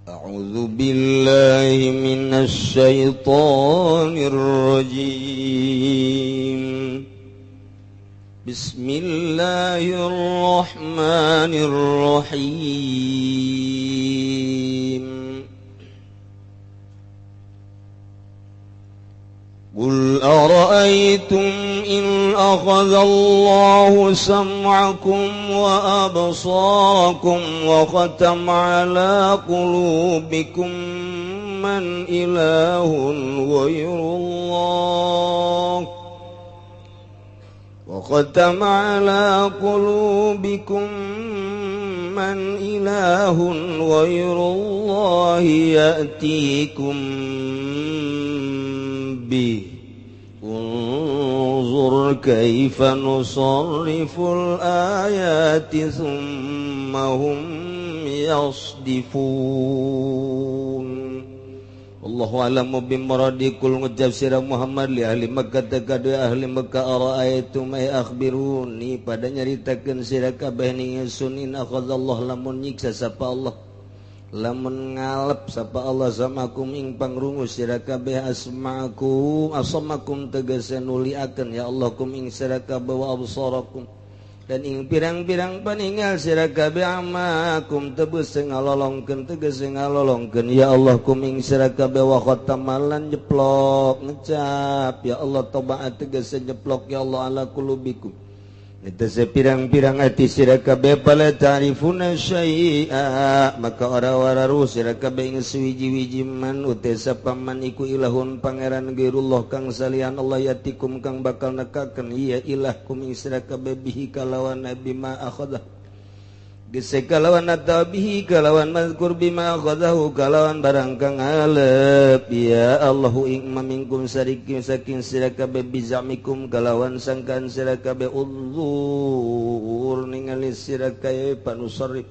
أعوذ بالله من الشيطان الرجيم. بسم الله الرحمن الرحيم. قل أرأيتم إن أخذ الله سمعكم وأبصاركم وختم على قلوبكم من إله غير الله وختم على قلوبكم من إله غير الله يأتيكم به انظر كيف نصرف الآيات ثم هم يصدفون. Allahu a'lamu bimuradi. Kul ngucap sira Muhammad li ahli Makkah tekadu ahli Makkah ara'aitum ay akhbiruni pada nyaritakeun sira kabeh ning ingsun in akhadallahu lamun nyiksa sapa Allah lamun ngalep sapa Allah samakum ing pangrungu sira kabeh asma'akum asamakum tegese nuliakeun ya Allah kum ing sira kabeh wa absarakum dan ing pirang-pirang paningal sira kabeh amakum tegese ngalolongkeun tegese ngalolongkeun ya Allah kum ing sira kabeh wa khatamalan jeplok ngecap ya Allah tobaat tegese jeplok ya Allah ala kulubikum tegese pirang-pirang ati sira kabeh pala ta'rifuna syai'a maka ora-ora ruh sira kabeh ing suwiji-wiji man uta sapa man iku ilahun pangeran gairullah kang salian Allah yatikum kang bakal nekakeun ya ilah kum ing sira kabeh bihi kalawan bima akhadha gese kalawan atawa bihi kalawan mazkur bima akhadahu kalawan barang kang alep ya Allahu ing mamingkum sarikim saking sira kabeh bizamikum kalawan sangkaan sira kabeh udzur ningali sira kabeh panusarrif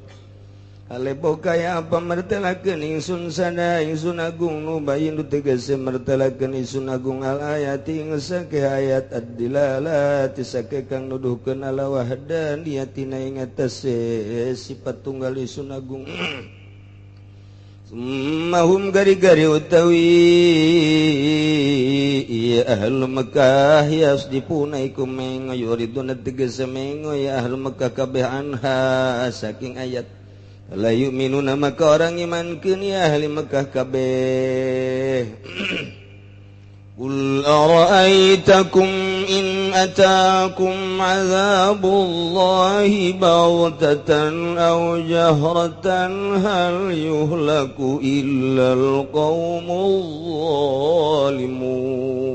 alebo kaya apa mertelakeun ingsun sada ingsun agung nu bayin tegese mertelakeun ingsun agung al ayati ing sake ayat ad-dilalati sake kang nuduhkeun ala wahdaniyatina ing atase sifat tunggal ingsun agung. Mahum gari-gari utawi ya ahlu Mekah yasdifuna iku mengo yuriduna tegese mengo ya ahlu Mekah kabeh anha saking ayat la yu'minuna maka orang imankeun ya ahli Mekah kabeh. Qul ara'aitakum in ataakum 'adzabullahi baghtatan aw jahratan hal yuhlaku illal qaumul zalimun.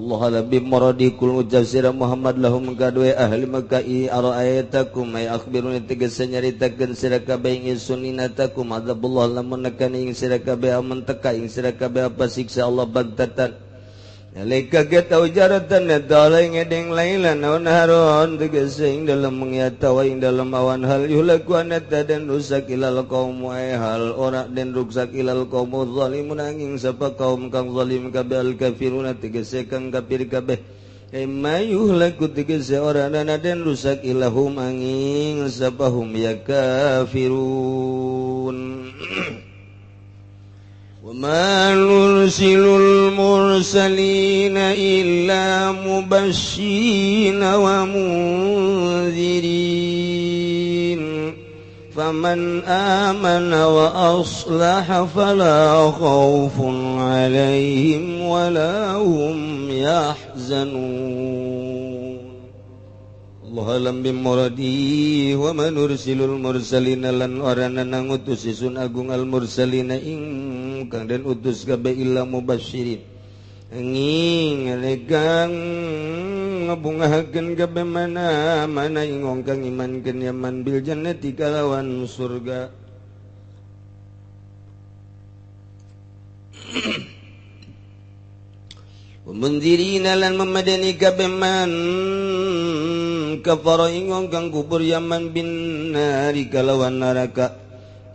Allah lebih maradi kul ucap sira Muhammad lahum kadue ahli Makkah ara'aitakum ay akhbiruni tegese nyaritakeun sira kabeh ingsun inatakum adzabullah lamun nekani ing sira kabeh amun teka ing sira kabeh apa siksa Allah bagtatan nalika kaget au jaratan eta ngedeng lailan aw naharon tegese ing dalem wengi atawa ing dalem awan hal yuhlaku anata den rusak ilal qaum ay hal ora den rusak ilal qaum zalimun angin sapa kaum kang zalim kabeh al kafiruna tegese kang kafir kabeh emma yuhlaku tegese ora dana den rusak ilahum angin sapa hum ya kafirun. وما نرسل المرسلين إلا مبشرين ومنذرين فمن آمن وأصلح فلا خوف عليهم ولا هم يحزنون. Allah alam bimuradi wa ma nursilul mursalina lan orana ngutus isun agung al mursalina ing kang den utus kabeh illa mubasyirin angin kang ngabungahakeun kabeh mana mana ing wong kang imankeun yaman bil jannati kalawan surga. Munzirina lan memadani kabeh man kafara ing wong kang kubur yaman bin nari kalawan neraka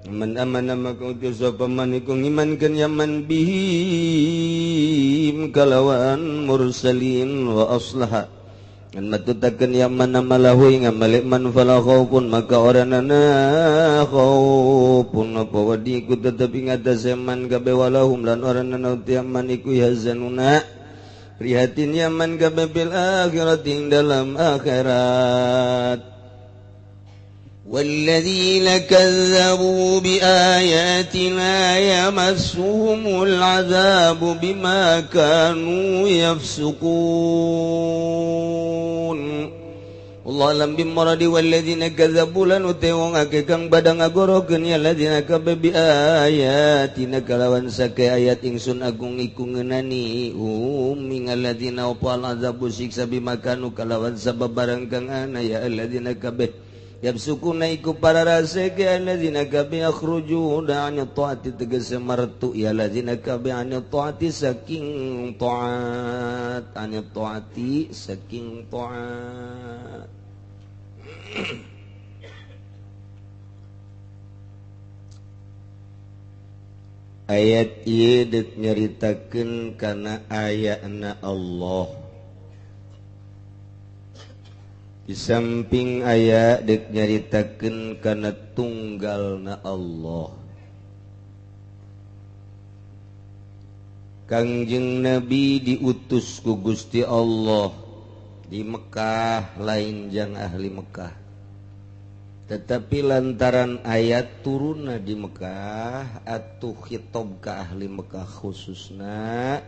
man amana maka utus sapa man iku ngimankeun yaman bihim kalawan mursalin wa aslaha Ngan matutakeun yaman amalahu ing amale man fala khaufun maka oranana khaufun apa wedi ku tetep ing atase man kabeh walahum lan oranana yaman iku yazanuna prihatin yaman kabeh bil akhirat ing dalam akhirat. والذين كذبوا بآياتنا يمسهم العذاب بما كانوا يفسقون. Allah alam bimuradi walladzina kadzabu lan uti wong akeh kang padha ngagorokeun ya ladzina kabeh bi ayatina kalawan sake ayat ingsun agung iku ngeunani um mingal ladzina apa azabu siksa bimakanu kalawan sabab barang kang ana ya alladzina kabeh yabsukuna iku para raseke alladzina kabeh akhrujuna an taati tegese martu ya alladzina kabeh an taati saking taat an taati saking taat. Ayat ieu deuk nyaritakeun kana ayatna Allah. Di samping ayat dek nyaritakeun kana tunggalna Allah. Kangjeng Nabi diutus ku Gusti Allah di Mekah lain jang ahli Mekah. Tetapi lantaran ayat turunna di Mekah atuh khitab ka ahli Mekah khususna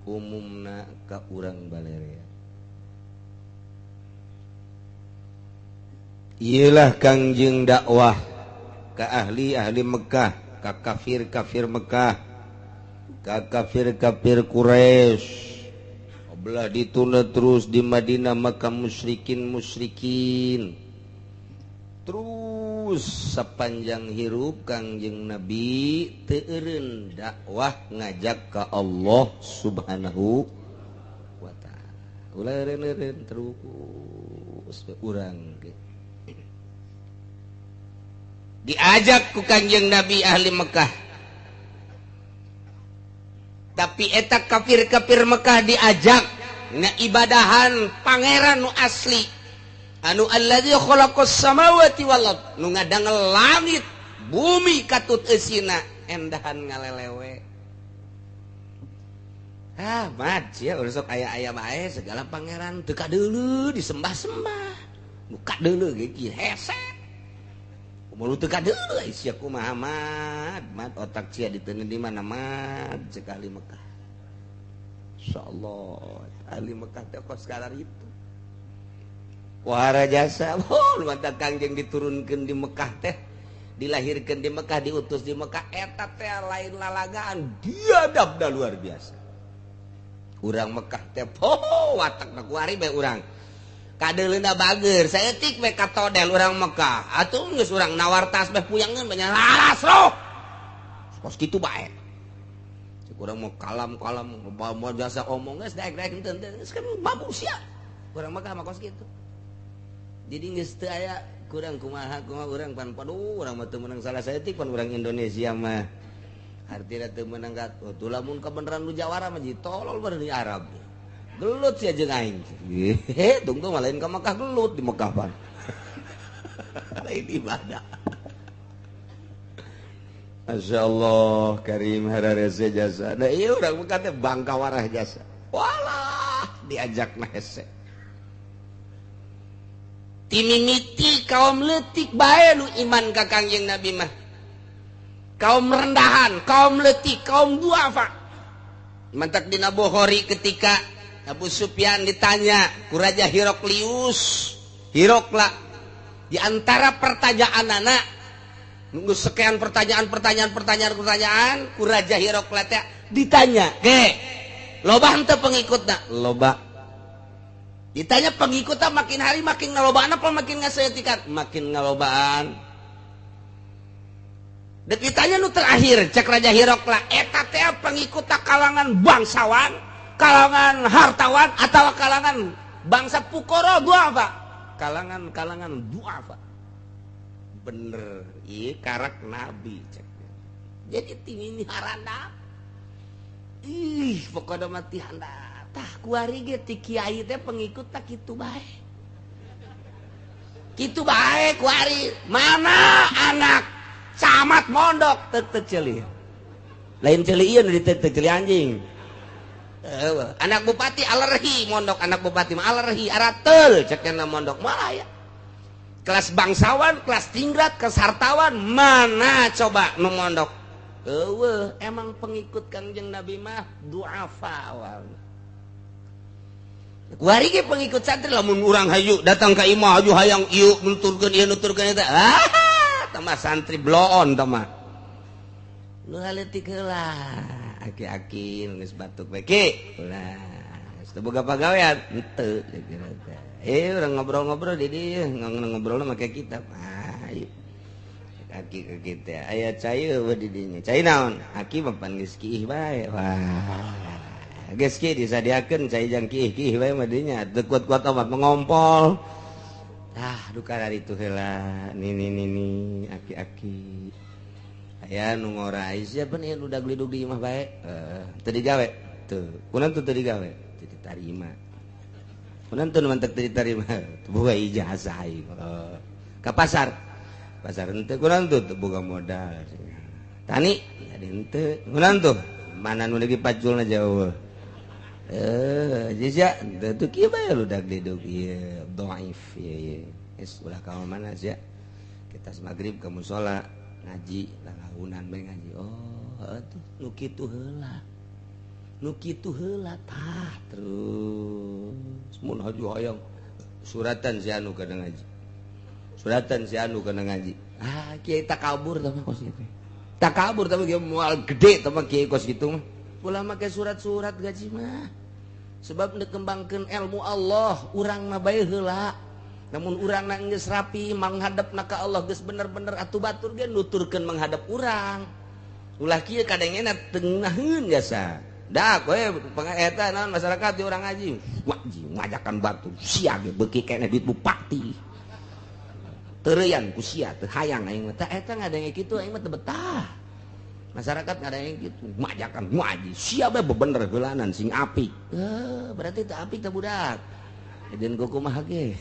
umumna ka urang balerea. Iyalah Kangjeng dakwah ke ahli-ahli Mekah, ke kafir-kafir Mekah, ke kafir-kafir Quraisy. Belah ditunda terus di Madinah maka musyrikin-musyrikin. Terus sepanjang hirup Kangjeng Nabi teu eureun dakwah ngajak ke Allah Subhanahu wa taala. Ulah eureun-eureun terus urang ge. Diajak ku Kangjeng Nabi ahli Mekah. Tapi eta kafir-kafir Mekah diajak ngaibadahan pangeran nu asli. Anu allazi khalaqas samawati wal ard, nu ngadangel langit, bumi katut eusina endahan ngalelewe. Ah, mat sia urang sok aya-aya bae segala pangeran teu kadeuleu disembah-sembah. Nu kadeuleu ge kieu hese. Kumaha teu kadeuleu sia kumaha mat, mat otak sia diteundeun di mana mat cek ahli Mekah. Insyaallah ahli Mekah teh kos karar itu. Wahara jasa, oh mata Kangjeng diturunkeun di Mekah teh, dilahirkeun di Mekah, diutus di Mekah eta teh lain lalagaan, biadab da luar biasa. Urang Mekah teh poho watakna kuari bae urang. Kadeuleuna bager, saeutik we katodel urang Mekah. Atuh geus urang nawar tasbih puyangeun banyak laras roh. Kos kitu bae. Cek urang mau kalam-kalam mau jasa omong geus daek-daek henteu geus kan manusia. Urang Mekah mah kos kitu. Jadi geus teu aya kurang kumaha kumaha urang pan paduh urang mah teu meunang salah saeutik pan urang Indonesia mah. Artina teu meunang ka tuh lamun kabeneran nu jawara mah jadi tolol bae di Arab. Gelut sia jeung aing. Hehe, tungtung mah lain ka Mekah gelut di Mekah pan. Lain ibadah. Masya Allah Karim hararese jasa. Nah ieu urang Mekah teh bangka warah jasa. Walah diajak mah hese. Timimiti kaum leutik bae nu iman ka Kangjeng Nabi mah. Kaum rendahan, kaum leutik, kaum duafa. Mantak dina Bukhari ketika Abu Sufyan ditanya ku Raja Hiroklius, Hirokla, di antara pertanyaan anak nunggu sekian pertanyaan ku Raja Hirokla teh ditanya, "Ge, loba henteu pengikutna?" Loba. Ditanya pengikutna makin hari makin ngalobaan apa makin ngaseutikan? Makin ngalobaan. Dek ditanya nu terakhir cek Raja Hirokla, eta teh pengikutna kalangan bangsawan, kalangan hartawan atau kalangan bangsa pukoro duafa? Kalangan-kalangan duafa. Bener, ieu karak nabi cek. Jadi tinggi harandap. Ih, pokoknya mati handap. Tah kuari ge ti kiai teh pengikut tak kitu bae. Kitu bae kuari. Mana anak camat mondok tek-tek ceuli. Lain ceuli ieu nu ditek-tek ceuli anjing. Anak bupati alergi mondok, anak bupati mah alergi arateul cekna mondok malah ya. Kelas bangsawan, kelas tingrat, kelas hartawan mana coba nu mondok? Eueuh, emang pengikut Kangjeng Nabi mah duafa awal. Kuari ge pengikut santri lamun urang hayu datang ka imah hayu hayang ieu nuturkeun ieu nuturkeun eta. Ah, tambah santri bloon tah mah. Nu leutik heula. Aki-aki geus batuk bae ki. Ulah, geus teu boga pagawean henteu teh. Urang ngobrol-ngobrol di dieu, ngobrolna make kitab. Ah, ieu. Aki ke kita aya cai eueuh di dinya. Cai naon? Aki mah pan geus kiih bae. Wah. Geus kieu disadiakeun cai jang kiih-kiih bae mah dinya. Teu kuat-kuat amat mengompol. Ah, duka dari itu heula. Nini nini aki-aki. Aya nu ngora siapa nih udah glidug di imah bae. Teu digawe. Teu. Kunaon teu digawe? Teu ditarima. Kunaon teu mantek teu ditarima? Teu boga ijazah aing. Ka pasar. Pasar henteu kunaon teu teu boga modal. Tani jadi henteu. Kunaon tuh? Mana nu lagi paculna jauh. Jisia henteu teu kieu bae ludak glidug ieu dhaif ieu ieu. Geus ulah ka mana sia. Kita maghrib ka musala ngaji lalaunan bae ngaji. Oh, atuh nu kitu heula. Nu kitu heula tah terus mun haju hayang suratan si anu kana ngaji. Suratan si anu kana ngaji. Ah, kiai takabur tah mah kos kitu. Takabur tah mah kieu moal gede tah mah kiai kos kitu mah. Ulah make surat-surat gaji mah. Sebab nekembangkeun ilmu Allah, urang mah bae heula. Namun urang na geus rapi menghadap na ka Allah geus bener-bener atuh batur ge nuturkeun menghadap urang. Ulah kieu kadangena teu jasa. Dak we eta naon masyarakat di urang ngaji. Ngaji ngajakan batur sia ge beuki keneh duit bupati. Teureyan ku sia teu hayang aing mah. Tah eta ngadenge kitu aing mah teu betah. Masyarakat ngadenge kitu ngajakan ngaji sia bae bebener heulanan sing apik. Berarti teu apik teh budak. Dan kumaha ge.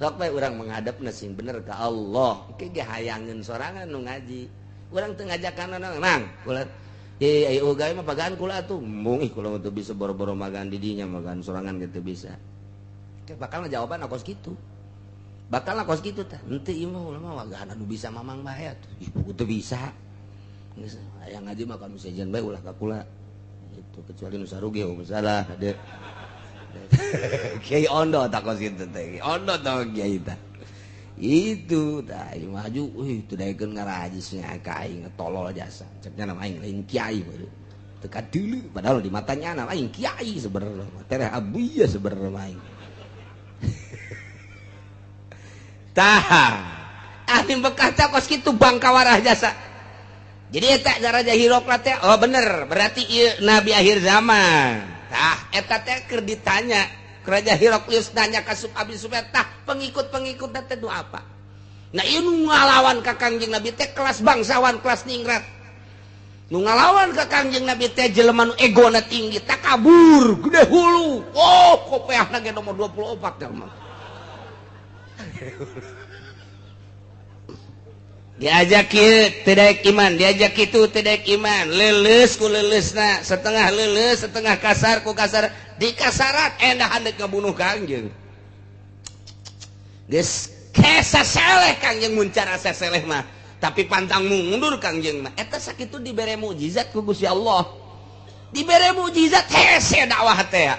Sok bae urang menghadapna sing bener ka Allah. Ke ge hayangeun sorangan nu ngaji. Urang teu ngajakan nang kula ye ayo gawe mah pagaan kula atuh. Embung ih kula teu bisa boro-boro magaan di dinya magaan sorangan ge teu bisa. Ke bakal jawaban kos kitu. Bakal kos kitu tah. Henteu ieu mah ulah mah wagaan anu bisa mamang bae atuh. Ih teu bisa. Geus hayang ngaji mah kanu sejen bae ulah ka kula. Itu kecuali nu sarugi masalah de. Kiai ondo tak kos kitu teh. Ondo tah kiai tah. Itu tah maju euy teu daekeun ngarajisnya ka aing tolol jasa. Ceknya nama aing lain kiai bae. Teu kadeuleu padahal di matanya nama aing kiai sebenarnya. Tereh abuya sebenarnya aing. Tah, ahli Mekah teh kos kitu bangkawarah jasa. Jadi eta Raja Hirokla teh oh bener, berarti ieu nabi akhir zaman. Tah, eta teh keur ditanya Raja Heraklius nanya ka Abi Sufyan, tah pengikut-pengikut teh nu apa? Nah ieu nu ngalawan ka Kangjeng Nabi teh kelas bangsawan, kelas ningrat. Nu ngalawan ka Kangjeng Nabi teh jelema nu egona tinggi, takabur, gede hulu. Oh, kopeahna ge nomor 24 teh mah. Diajak kieu teu daek iman, diajak kitu teu daek iman, leuleus ku leuleusna, setengah leuleus, setengah kasar ku kasar, dikasarat endah handek ngabunuh Kangjeng. Geus kesa seleh Kangjeng muncar asa seleh mah, tapi pantang mundur Kangjeng mah. Eta sakitu dibere mukjizat ku Gusti Allah. Dibere mukjizat hese dakwah teh.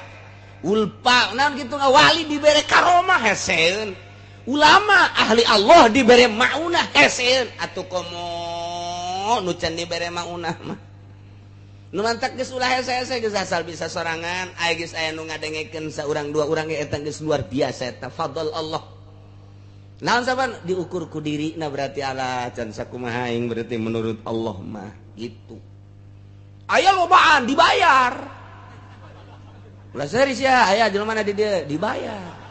Ulpa naon kitu wali dibere karomah heseun. Ulama ahli Allah dibere maunah heseun atuh komo nu can dibere maunah mah. Nu mantak geus ulah hese-hese geus asal bisa sorangan, aya geus aya nu ngadengekeun saurang dua urang ge eta geus luar biasa eta fadl Allah. Naon saban diukur ku dirina berarti ala can sakumaha aing berarti menurut Allah mah gitu. Aya lobaan dibayar. Ulah serius ya, aya jelema di dieu dibayar.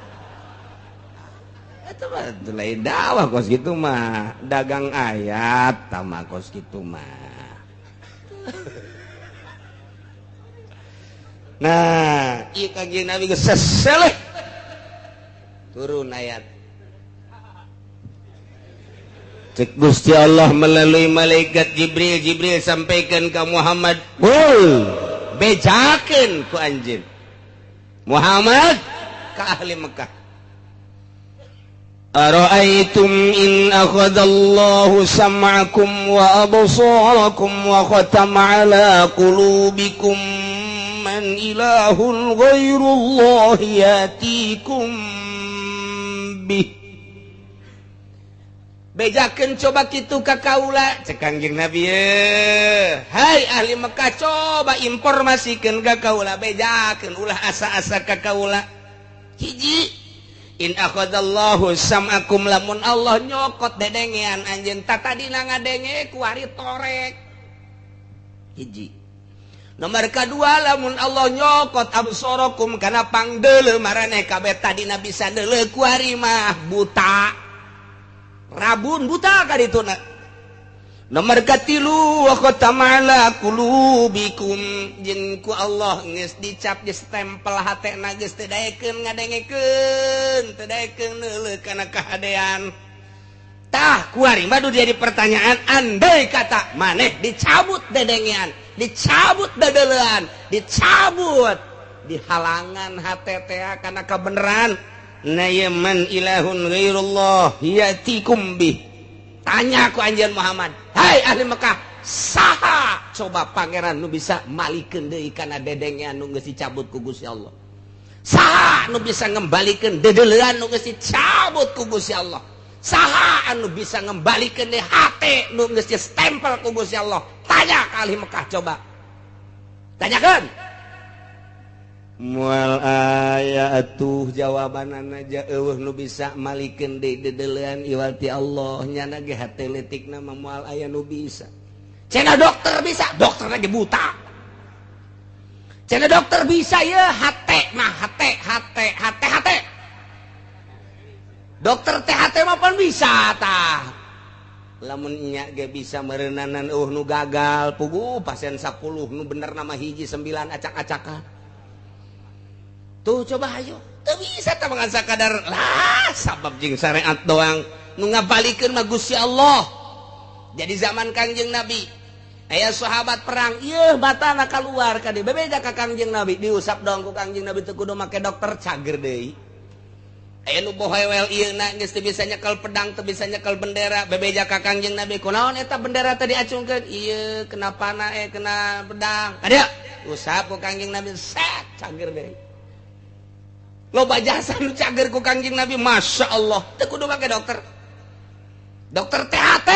Eta mah lain dakwah kos kitu mah, dagang ayat tama kos kitu mah. Nah, ieu Kangjeng Nabi geus seseleh. Turun ayat. Cek Gusti Allah melalui malaikat Jibril, Jibril sampaikan ke Muhammad, "Qul, bejakeun ku anjeun Muhammad ka ahli Mekah. Ara'aitum in akhadallahu sam'akum wa absarakum wa khatama ala qulubikum man ilahun ghairullahi yatikum bih." Bejakeun coba kitu ka kaula, cek Kangjeng Nabi ye. Hai ahli Mekah, coba informasikeun ka kaula, bejakeun ulah asa-asa ka kaula. Hiji, in akhadallahu sam'akum, lamun Allah nyokot dedengean anjeun, tatadina ngadenge kuari torek. Hiji. Nomor kedua, lamun Allah nyokot absarakum kana pangdeuleu maraneh kabeh, tadina bisa deuleu kuari mah buta. Rabun buta ka dituna. Nomor katilu, wa khatama ala qulubikum, jeung ku Allah geus dicap geus stempel hatena geus teu daekeun ngadengekeun, teu daekeun neuleuh kana kahadean. Tah kuari mah jadi pertanyaan, andai kata maneh dicabut dedengean, dicabut dadeleuan, dicabut dihalangan hate teh kana kabeneran, na man ilahun ghairullah yatikum bih. Tanya ku anjeun Muhammad, hai ahli Mekah, saha coba pangeran nu bisa malikeun deui kana dedengean nu geus dicabut ku Gusti Allah? Saha nu bisa ngembalikeun dedeleuan nu geus dicabut ku Gusti Allah? Saha anu bisa ngembalikeun deui hate nu geus distempel ku Gusti Allah? Tanya ka ahli Mekah coba. Tanyakeun. Mual aya atuh jawabanana aja, eueuh nu bisa malikeun deui dedeulean iwal ti Allah, nyana ge hate leutikna mah moal aya nu bisa. Cenah dokter bisa, dokter lagi buta. Cenah dokter bisa ya hate mah hate hate hate hate. Dokter THT mah pan bisa tah. Lamun nya ge bisa meureunanan, eueuh nu gagal puguh pasien 10 nu bener nama hiji, 9 acak-acakan. Tuh coba ayo, teu bisa tah mangan sakadar lah sabab jeung syariat doang nu ngabalikeun mah Gusti Allah. Jadi zaman Kangjeng Nabi aya sahabat perang, ieu batana kaluar ka dieu, bebeja ka Kangjeng Nabi, diusap dong ku Kangjeng Nabi, teu kudu make dokter, cager deui. Aya nu bohewel ieu na geus teu bisa nyekel pedang, teu bisa nyekel bendera, bebeja ka Kangjeng Nabi, kunaon eta bendera tadi acungkeun? Ieu kena panah, kena pedang. Ka dieu usap ku Kangjeng Nabi, set cager deui. Loba jasa nu cager ku Kangjeng Nabi, Masya Allah. Teu kudu make dokter. Dokter THT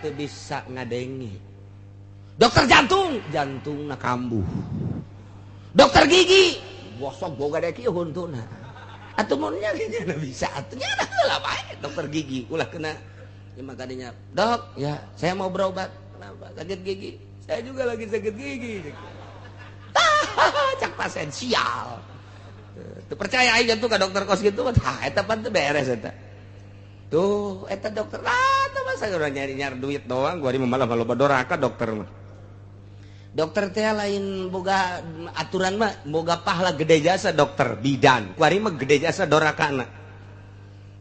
teu bisa ngadengi. Dokter jantung, jantungna kambuh. Dokter gigi, bosok boga dek ieu huntuna. Atuh mun nya bisa atuh nya heula bae dokter gigi ulah kena. Ya makanya, "Dok, ya saya mau berobat." "Kenapa?" "Sakit gigi." "Saya juga lagi sakit gigi." Cak pasien sial. Teu percaya aing tuh ka dokter kos gitu, tah eta pan teu beres eta. Tuh, eta dokter lah, teh masa urang nyari-nyari duit doang, gua malah loba doraka dokter mah. Dokter teh lain boga aturan mah, boga pahala gede jasa dokter, bidan. Kuari mah gede jasa dorakana.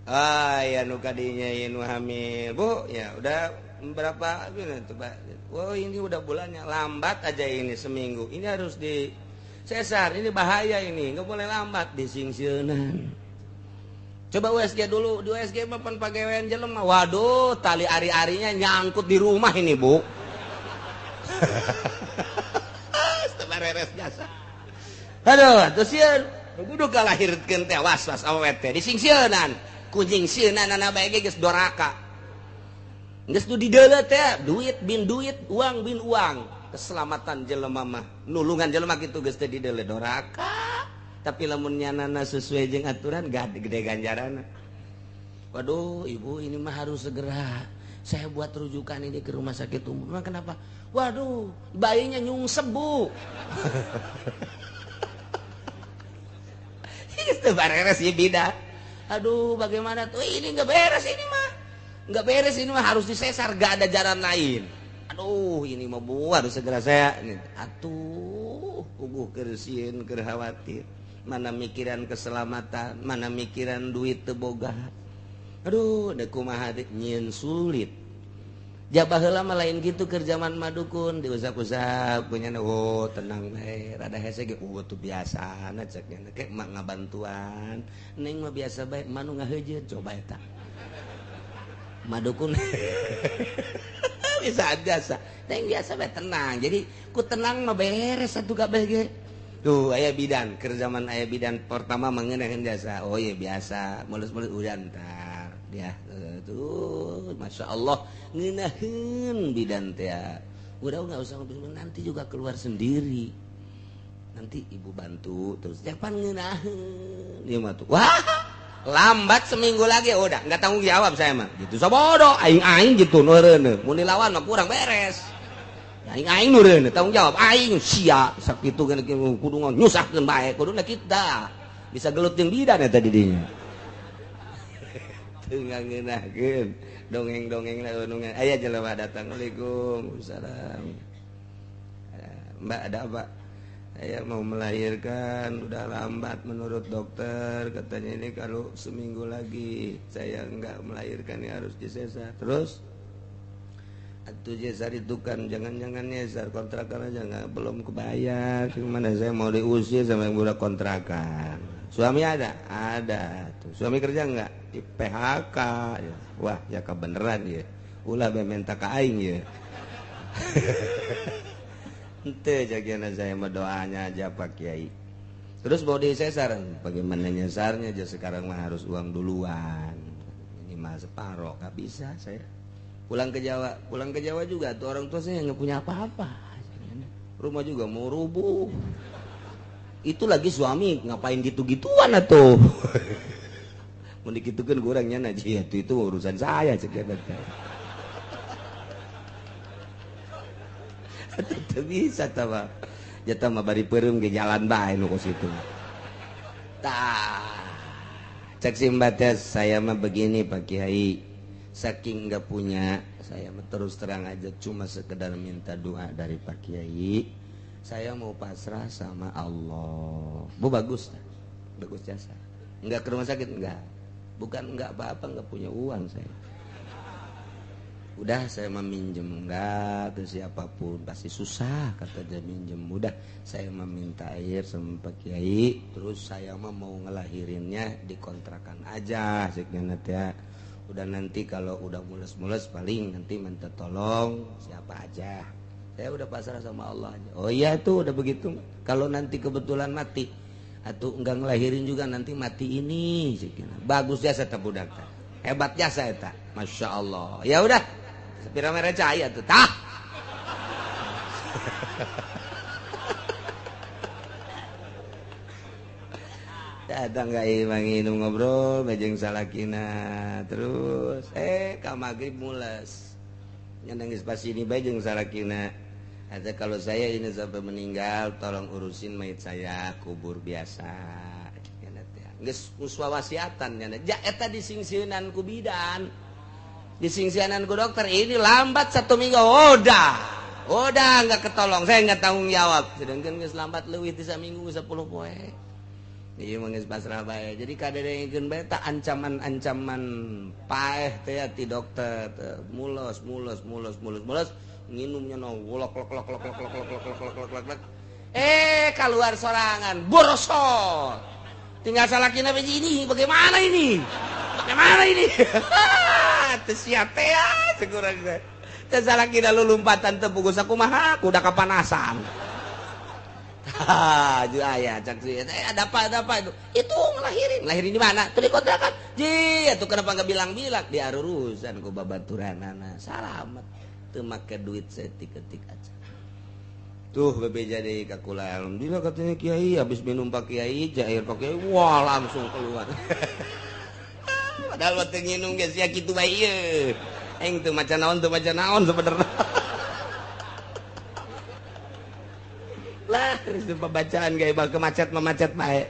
Ah, ya nu kadinya ieu nu hamil, Bu, ya udah berapa coba. Oh, ini udah bulannya, lambat aja ini seminggu. Ini harus di sesar, ini bahaya ini, nggak boleh lambat, disingsieunan. Coba USG dulu, di USG mah pan pagawean jelema. Waduh, tali ari-arinya nyangkut di rumah ini, Bu. Beres jasa. Aduh, terus sieun. Kudu kalahirkeun teh was-was awewe teh disingsieunan. Kucing sieunana bae ge geus doraka. Geus nu dideuleu teh duit bin duit, uang bin uang. Keselamatan jelema mah, nulungan jelema kitu geus teh dideuleu doraka. Tapi lamun nyanana sesuai jeung aturan gede ganjaranna. Waduh, ibu ini mah harus segera saya buat rujukan ini ke rumah sakit umum. Memang kenapa? Waduh, bayinya nyungsep, Bu. Itu beres ya bida. Aduh, bagaimana tuh? Ini nggak beres ini mah. Nggak beres ini mah, harus disesar, gak ada jalan lain. Aduh, ini mah Bu, harus segera saya. Atuh, Puguh keur sieun keur khawatir. Mana mikiran keselamatan, mana mikiran duit teu boga. Aduh, da kumaha deui nyieun sulit. Jabah heula mah lain kitu keur zaman madukun diusap-usap punya oh tenang bae rada hese ge tuh biasana cek nya ke mak ngabantuan neng mah biasa bae manu ngaheujeun coba eta madukun bisa biasa neng biasa bae tenang jadi ku tenang mah beres satu kabeh ge tuh aya bidan keur zaman aya bidan pertama mengenakeun jasa oh iya biasa mulus-mulus udah entar ya tuh Masya Allah ngeunaheun bidan teh udah nggak usah ngobrol nanti juga keluar sendiri nanti ibu bantu terus japan ngeunaheun ieu mah tuh wah lambat seminggu lagi udah nggak tanggung jawab saya mah gitu sabodo aing-aing gitu nu reuneuh mun dilawan mah kurang beres aing-aing nu reuneuh tanggung jawab aing sia sakitu kudu nyusahkeun bae kuduna kita bisa gelut jeung bidan eta di dinya ngeunahkeun dongeng-dongeng dongeng aya jelema datang waalaikumsalam Mbak ada apa saya mau melahirkan udah lambat menurut dokter katanya ini kalau seminggu lagi saya enggak melahirkan ya harus disesar terus atuh sesar itu kan jangan-jangan nyesar kontrakan aja enggak belum kebayar gimana saya mau diusir sama yang udah kontrakan. Suami ada? Ada. Tuh. Suami kerja enggak? Di PHK. Ya. Wah, ya kebeneran ya. Ulah be minta ka aing ya. Henteu jagiana saya mah doanya aja Pak Kiai. Terus mau disesar, bagaimana nyesarnya aja sekarang mah harus uang duluan. Ini mah separoh, enggak bisa saya. Pulang ke Jawa juga tuh orang tua saya enggak punya apa-apa. Rumah juga mau rubuh. Itu lagi suami ngapain gitu-gituan atuh. Mun dikitukeun kurangnya naji itu urusan saya cek eta. Teu bisa tah mah. Jatah mah bari peureum ge jalan bae nu kos kitu. Tah. Cek si Mbak teh saya mah begini Pak Kiai. Saking enggak punya, saya mah terus terang aja cuma sekedar minta doa dari Pak Kiai. Saya mau pasrah sama Allah. Bu bagus, bagus jasa. Enggak ke rumah sakit enggak. Bukan enggak apa-apa, enggak punya uang saya. Udah saya meminjem enggak ke siapapun, pasti susah kata dia minjem. Udah saya meminta air sama Pak Kiai, terus saya mah mau ngelahirinnya di kontrakan aja, ceknya nanti ya. Udah nanti kalau udah mules-mules paling nanti minta tolong siapa aja. Saya udah pasrah sama Allah aja. Oh iya tuh udah begitu. Kalau nanti kebetulan mati atau enggak ngelahirin juga nanti mati ini. Bagus jasa ta budak ta. Hebat jasa eta. Masya Allah. Ya udah. Sepira merah cahaya tuh. Tah. Datang ka imah nginum ngobrol bejeng salakina terus ka magrib mules. Nangis pas ini bae jeung salakina. Ada kalau saya ini sampai meninggal tolong urusin mayit saya kubur biasa. Geus wasiatan nya. Ja eta disingsieunan ku bidan. Disingsieunan ku dokter ini lambat 1 minggu udah. Udah enggak ketolong, saya enggak tanggung jawab. Sedangkan geus lambat leuwih ti saminggu 10 poe. Ieu mah geus pasrah bae. Jadi kadedengekeun bae ta ancaman-ancaman paeh teh ti dokter mules mules mules mules mules nginumnya no wolok lok lok lok lok lok lok lok lok lok lok keluar sorangan borosot tinggal salakina ini bagaimana ini bagaimana ini teu sia teh sekurang teh salakina lulumpatan teu pugus sakumaha kuda kapanasan. Tah ju aya cak si ada apa itu ngelahirin ngelahirin di mana tuh di kontrakan ji atuh kenapa enggak bilang-bilang di arurusan ku babaturanana salamet teu make duit setik-ketik aja. Tuh bebeja deui ka kula alhamdulillah katanya kiai habis minum Pak Kiai jair Pak Kiai wah langsung keluar. Padahal teu nginum ge sia kitu bae ieu. Aing teu maca naon sebenarnya. Lah itu pembacaan gaya bakal macet bae.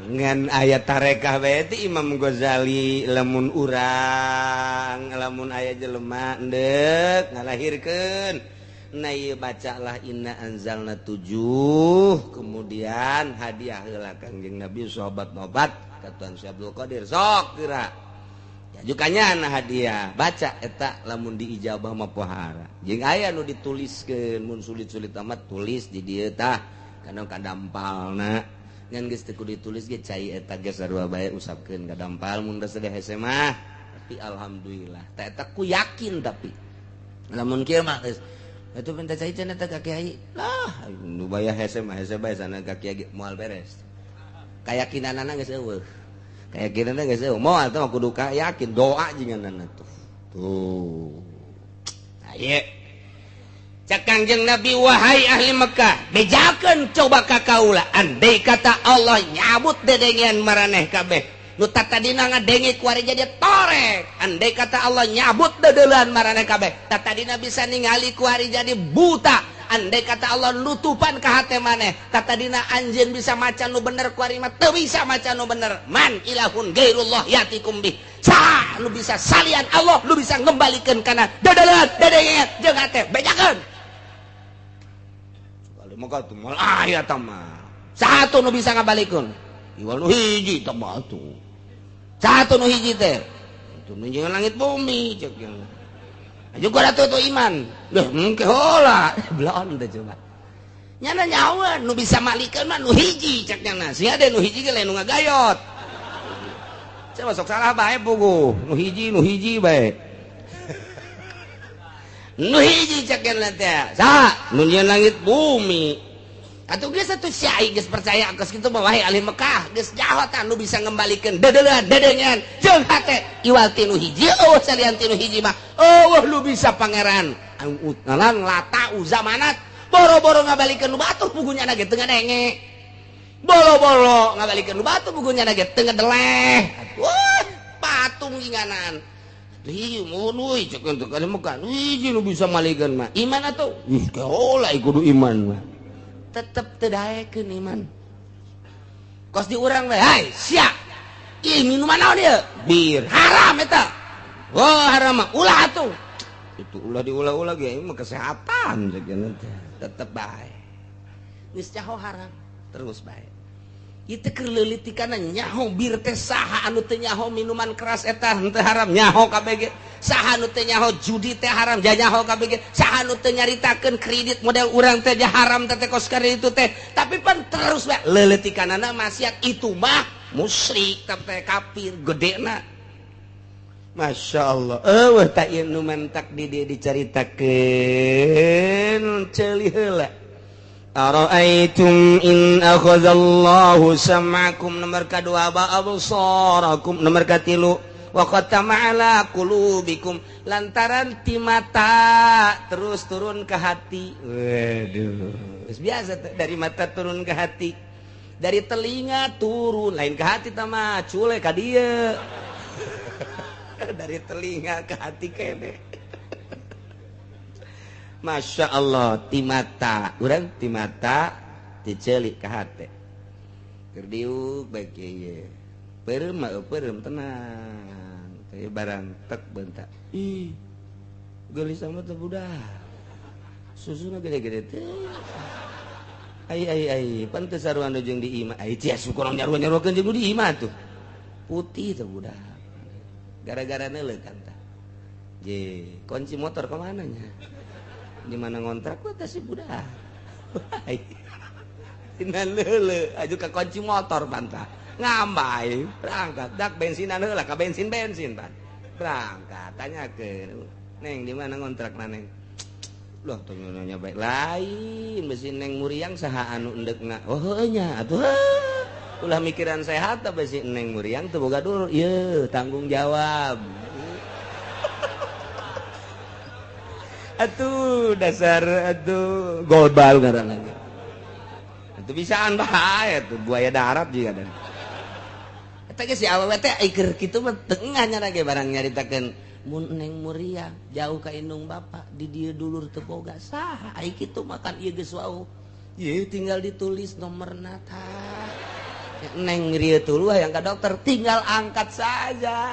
Ngan ayat tarekah bae ti Imam Ghazali lamun urang lamun aya jelema endek ngalahirkeun Nah ieu bacalah inna anzalna 7 kemudian hadiah heula Kangjeng Nabi sahabat nobat ka Tuan Syekh Abdul Qadir sok geura. Jukanya na hadiah baca eta lamun diijabah mah pohara. Jeung aya nu dituliskeun mun sulit-sulit amat tulis di dieu tah kana kadampalna. Ngan geus teu kudu ditulis ge cai eta geus sarua bae usapkeun ka dampal mun geus teh hese mah. Tapi alhamdulillah tah eta ku yakin tapi lamun kieu mah geus itu minta cai cenah teh ka kiai lah nu bayar hese mah hese bae sana ka kiai moal beres. Kayakinanana geus eueuh. Keyakinanna geus eueuh moal teh kudu yakin doa jinganana tuh. Tuh. Aye. Cak Kangjeng Nabi wahai ahli Mekah, bejakeun coba ka kaula andai kata Allah nyabut dedengean maraneh kabeh. Nu tatadina ngadenge ku ari jadi torek. Andai kata Allah nyabut dedeuleun maraneh kabeh, tatadina bisa ningali ku ari jadi buta. Andai kata Allah nutupan ka hate maneh, tatadina anjeun bisa maca nu bener ku ari mah teu bisa maca nu bener. Man ilahun gairullah yatikum bih. Saha nu bisa salian Allah nu bisa ngembalikeun kana dedeuleun dedengean jeung hate bejakeun. Kali mah tuh moal aya tah mah. Saha tuh nu bisa ngabalikeun? Iwal nu hiji tah mah tuh. Satu nu hiji teh. Itu nunjungan langit bumi cek yang. Juga atuh tuh iman. Duh, engke heula. Belon teh coba. Nyana nyawa nu bisa malikeun mah nu hiji cek nyana. Sia deh nu hiji ge lain nu ngagayot. Coba sok salah bae puguh. Nu hiji bae. Nu hiji cek nyana teh. Saha? Nu nyieun langit bumi. Atuh geus atuh sia geus percaya geus kitu mah wahai ahli Mekah geus jaho tah nu bisa ngembalikeun dedeuleun dedengean jeung hate iwal tinu hiji eueuh salian tinu hiji mah eueuh lu bisa pangeran anu ngalan lata uzamanat boro-boro ngabalikeun nu batur pugunya ge teu ngadenge boro-boro ngabalikeun nu batur pugunya ge teu ngadeleh atuh patung jinganan hiji mun euy cek teu ka Mekah hiji nu bisa malikeun mah iman atuh ih keola kudu iman mah tetep teu daekeun iman. Kos di urang we, hai sia. Ih minuman naon ieu? Bir. Haram eta. Oh haram mah ulah atuh. Itu ulah diulah-ulah ge mah kesehatan cek teh. Tetep bae. Geus nyaho haram terus bae. Ieu teh keur leulitikanna nyaho bir teh saha anu teu nyaho minuman keras eta henteu haram nyaho kabeh ge. Saha nu teu nyaho judi teh haram nyaho kabeh ge. Saha nu teu nyaritakeun kredit model urang teh haram teh kos kredit itu teh. Tapi pan terus bae leulitikanana maksiat itu mah musyrik teh kafir gedena. Masya Allah. Eueuh tah ieu nu mantak di dieu dicaritakeun ceuli heula. Ara'aitum in akhadallahu sam'akum nomor kadua wa absarakum nomor katilu wa khatama ala qulubikum lantaran ti mata terus turun ke hati. Waduh, biasa dari mata turun ke hati, dari telinga turun lain ke hati tah mah cule ka dieu. Dari telinga ke hati kene. Masya Allah ti mata urang ti mata ti celik ka hate keur diuk bae kieu peureum mah peureum tenang teh barang tek bentak ih geulis amat teh budak susuna gede-gede teh ai ai ai pan teu sarua nu jeung di imah ai cia syukur nyaruan-nyaruakeun jeung di imah tuh putih teh budak gara-gara neuleuh kan tah je kunci motor ka mana nya di mana ngontrak gua teh si budak. Tina leuleuh aju ka kunci motor pantah. Ngambai berangkat dak bensinan heula ka bensin-bensin pan. Berangkat tanyakeun, "Neng, di mana ngontrak maneng?" Loh, teu nanya bae lain besi Neng Muriang saha anu endeukna. Oh heueuh nya atuh. Ulah mikiran sehat teh besi Neng Muriang teu boga dulur. Ieu tanggung jawab. Atuh dasar atuh golbal ngaranna. Atuh bisaan bae atuh buaya darat juga dan. Eta ge si awewe teh keur kitu mah tengah nyana ge barang nyaritakeun mun Neng Muriang jauh ka indung bapa di dieu dulur teu boga saha ai kitu makan ieu geus wau. Ieu tinggal ditulis nomorna tah. Neng rieu tuluh yang ka dokter tinggal angkat saja.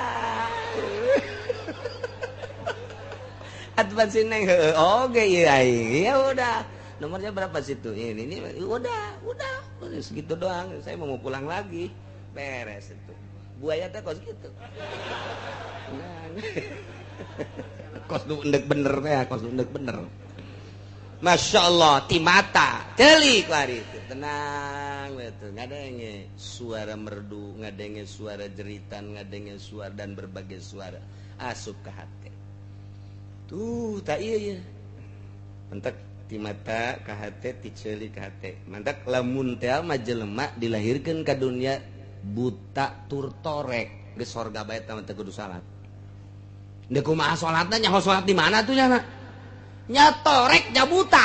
Atuh si Neng heueuh oge ieu aing. Ya udah. Nomornya berapa situ? Ini udah segitu doang. Saya mau pulang lagi. Beres itu. Buaya teh kos gitu. Nah. Kos nu endek bener teh, kos nu endek bener. Masya Allah, ti mata, ceuli ku ari itu. Tenang betul, ngadenge suara merdu, ngadenge suara jeritan, ngadenge suara dan berbagai suara asup ke hati. Tuh, tak iya ya. Mentak ti mata ka hate, ti ceuli ka hate. Mantak lamun teh mah jelema dilahirkeun ka dunia buta tur torek, geus sorga bae teh teu kudu salat. Deuk kumaha salatna nyaho salat di mana tuh nyana? Nya torek nya buta.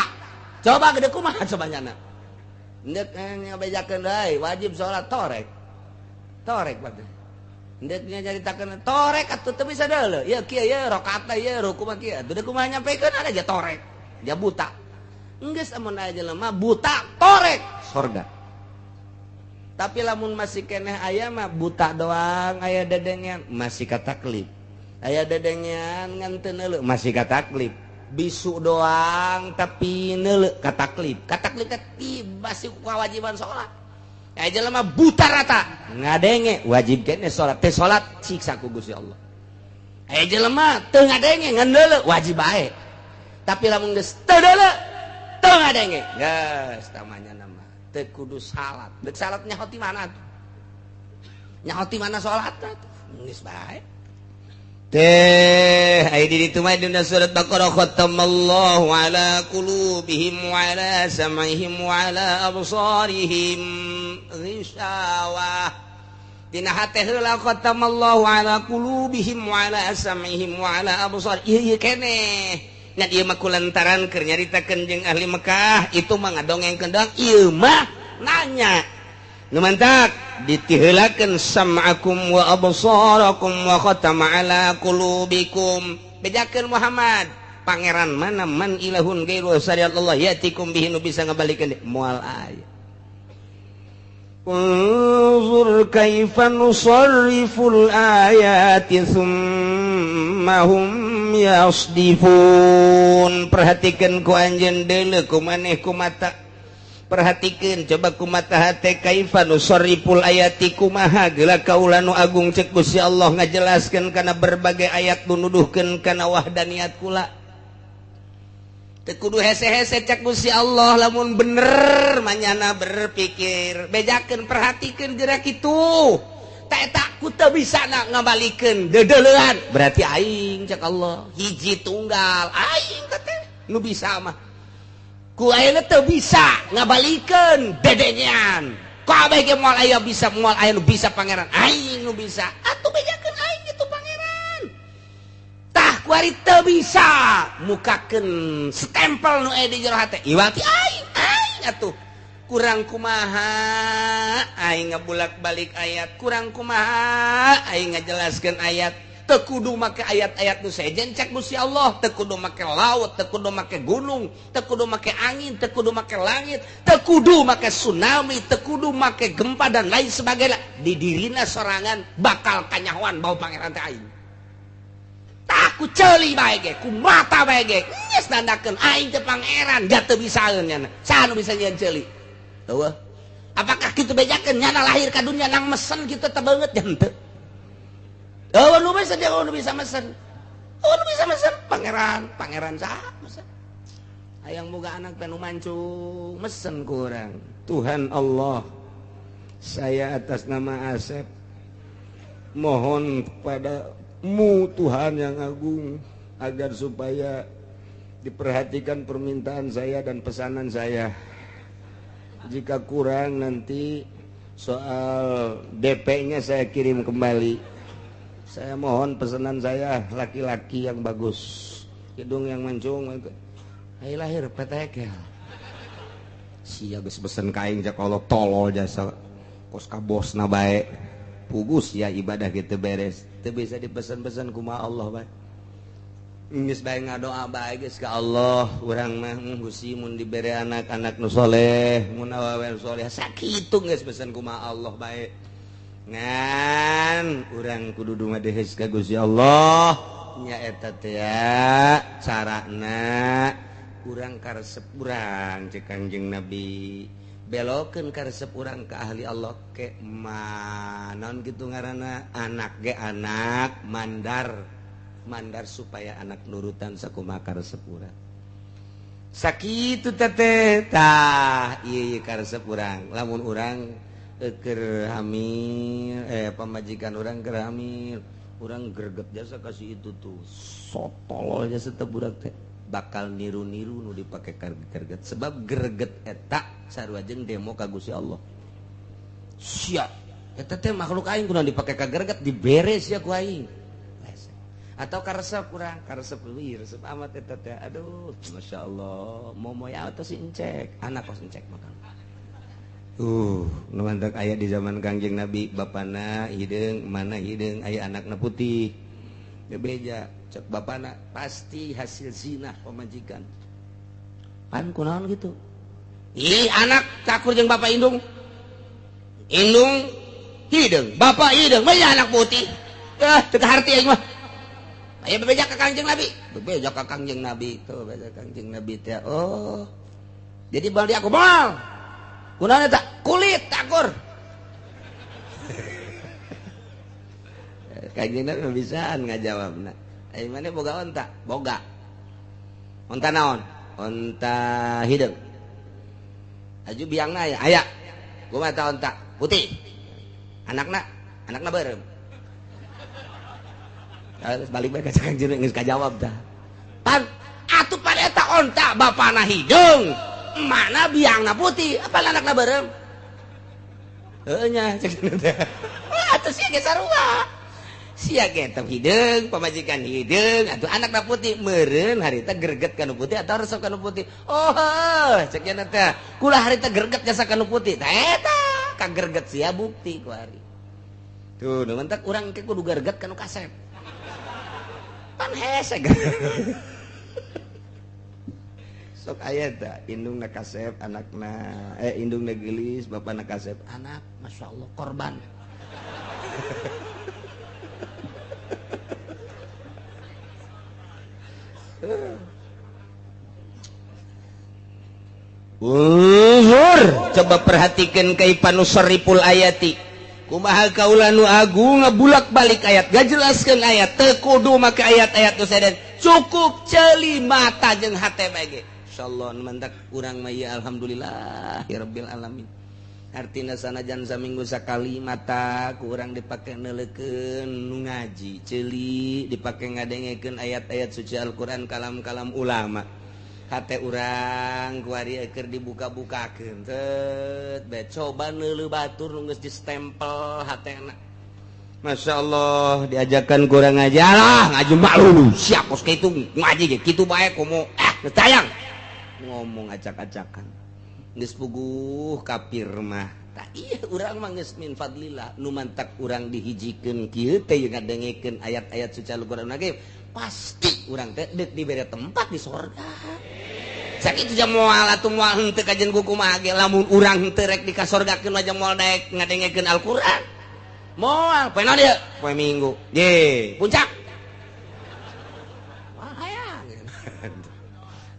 Coba gede kumaha coba nyana. Ndek ngabejakeun deui wajib salat torek. Torek berarti. Ndek nyaritakeun torek atuh teu bisa deuleu. Ieu kieu ieu rakaatna ieu ruku mah kieu. Atuh deuk kumaha nyampekeun ada ja torek. Dia buta. Enggeus amun aya jelema buta torek sorga. Tapi lamun masih keneh aya mah buta doang aya dedengean masih kataklif. Aya dedengean ngan teu neuleu masih kataklif. Bisu doang tapi neuleu kataklif. Kataklif teh tiba si kewajiban salat. Aya jelema buta rata ngadenge wajib keneh salat. Teh salat siksa ku Gusti Allah. Aya jelema teu ngadenge ngan neuleu wajib bae. Tapi lamun geus teu deuleu teu ngadenge geus tamanya nama teu kudu salat. Deuk salat nyaho ti mana tuh? Nyaho ti mana salat tuh? Geus bae. Teh ai di ditu mah dina surat Baqarah khatamallahu ala qulubihim wa ala sam'ihim wa ala absarihim ghishawah. Dina hate heula khatamallahu ala qulubihim wa ala sam'ihim wa ala absar. Ieu ieu keneh. Nya ieu mah kulantaran keur nyaritakeun jeung ahli Mekah, itu mah ngadongengkeun doang, ieu mah nanya. Nu mantak ditiheulakeun sam'akum wa absarakum wa khatama ala qulubikum. Bejakeun Muhammad, pangeran mana man ilahun ghairu syariat Allah yatikum bihi nu bisa ngabalikeun moal aya. Unzur kaifa nusarriful ayati thumma hum yasdifun. Perhatikeun ku anjeun deuleu ku maneh ku mata. Perhatikeun coba ku mata hate kaifa nusarriful ayati kumaha geula kaula nu agung cek Gusti Allah ngajelaskeun kana berbagai ayat nu nuduhkeun kana wahdaniyat kula. Teu kudu hese-hese cek Gusti Allah lamun bener manyana berpikir. Bejakeun perhatikeun geura kitu. Tak eta ku teu bisa ngabalikeun deudeulean. Berarti aing cek Allah hiji tunggal aing teh nu bisa mah. Ku ayeuna teu bisa ngabalikeun dedengean. Kabeh ge moal aya bisa moal aya nu bisa pangeran aing nu bisa. Atuh bejakeun aing itu pangeran. Tah ku ari teu bisa mukakeun stempel nu aya di jero hate. Iwati aing aing atuh. Kurang kumaha aing ngabulak-balik ayat, kurang kumaha aing ngajelaskeun ayat. Teu kudu make ayat-ayat nu sejen cek Gusti Allah, teu kudu make laut, teu kudu make gunung, teu kudu make angin, teu kudu make langit, teu kudu make tsunami, teu kudu make gempa dan lain sebagainya. Di dirina sorangan bakal kanyahoan bau pangeran teh aing. Tah ku ceuli bae ge, ku mata bae ge, geus nandakeun aing teh pangeran, da teu bisaeun nyana. Saha nu bisa nyieun ceuli? Eueuh. Apakah kitu bejakeun nyana lahir ka dunya nang mesen kitu teh beungeut henteu? Oh, nu bisa dia, nu bisa mesen. Oh, nu bisa mesen pangeran, pangeran saha mesen. Hayang boga anak teh nu mancung, mesen ku urang. Tuhan Allah, saya atas nama Asep mohon kepadamu Tuhan yang agung agar supaya diperhatikan permintaan saya dan pesanan saya. Jika kurang nanti soal DP-nya saya kirim kembali. Saya mohon pesanan saya laki-laki yang bagus, hidung yang mancung, ayo lahir petekel. Sia geus pesen ka aing cek Allah tolol jasa kos ka bosna bae. Pugus ya ibadah gitu beres. Teu bisa dipesan-pesan kumaha Allah bae. Geus bae ngadoa bae geus ka Allah, urang mah Gusti mun dibere anak-anak nu soleh, mun awewe nu soleh sakitu geus pesen kumaha Allah bae. Ngan urang kudu dumadehes ka Gusti Allah. Nya eta teh carana urang karesep urang cek Kangjeng Nabi. Belokeun karesep urang ka ahli Allah ke naon kitu ngaranna anak ge anak mandar. Mandar supaya anak nurutan sakumaha karesep urang. Sakitu teteh tah ieu karesep urang. Lamun urang keur hamil pamajikan urang keur hamil, urang greget jasa kasih itu tuh sotol jasa teh budak teh bakal niru-niru nu dipake greget sebab greget eta sarua jeung demo ka Gusti Allah. Sia eta teh makhluk aing kunaon dipake ka greget dibere sia ku aing. Atau karesep urang, karesep leuwih resep amat eta teh. Aduh, masyaallah, momoy atuh si encek, anak kos encek makan. Nu mantak aya di zaman Kangjeng Nabi, bapana hideung, mana hideung, aya anakna putih. Bebeja, cek bapana pasti hasil zina pamajikan. Pan kunaon gitu? Ih, anak cakur jeung bapak indung. Indung hideung, bapak hideung, mah anak putih. Ah, teu kaharti aing mah. Aya bebeja ka Kangjeng Nabi, bebeja ka Kangjeng Nabi, tuh bebeja Kangjeng Nabi teh. Oh. Jadi bal di aku moal. Kunaon eta? Kulit takur. Kangjeng Nabi bisaan ngajawabna. Ai maneh boga onta? Boga. Onta naon? Onta hideung. Aju biangna aya? Aya. Kumaha ta onta? Putih. Anakna? Anakna beureum. Terus balik bae ka Kangjeng geus kajawab tah. Pan atuh pan eta onta bapana hideung, emakna biangna putih, apa anakna beureum? Heuh nya cek teh. Atuh sia ge sarua. Sia ge teh hideung, pamajikan hideung, atuh anakna putih meureun harita greget kana putih atau resep kana putih. Oh, cek nya teh. Kula harita greget jasa kana putih. Tah eta kagreget sia bukti ku ari. Tuh, nu mentak urang ke kudu greget kana kasep. Pan hese sok aya tah indungna kasep anakna indungna geulis bapana kasep anak masyaallah korban. Unzur coba perhatikan kaipanusarriful ayati. Kumaha kaula nu agung ngabulak-balik ayat, gajelaskeun ayat, teu kudu make ayat-ayat nu seden. Cukup ceuli mata jeung hate bae ge. Insyaallah mantak urang mah ieu alhamdulillah ya rabbil alamin. Artina sanajan saminggu sakali mata ku urang dipake neuleukeun nu ngaji, ceuli dipake ngadengekeun ayat-ayat suci Al-Qur'an kalam-kalam ulama. Hate urang ku ari keur dibuka-bukakeun teu bae coba neuleuh batur nu geus distempel hatena. Masyaallah diajakan kurang aja lah ngaji malu siap kos kitu ngaji ge kitu bae komo geus tayang ngomong acak-acakan geus puguh kafir mah. Tah ieu urang mah geus min fadlillah nu mantak urang dihijikeun kieu teh ngadengekeun ayat-ayat suci Al-Qur'an ge pasti urang teh deuk dibere tempat di sorga. Sakitu jam moal atuh moal henteu kajen ku kumaha ge lamun urang henteu rek dikasorgakeun mah moal daek ngadengekeun Al-Qur'an. Moal poe naon ieu? Poe Minggu. Ye, puncak. Wah hayang.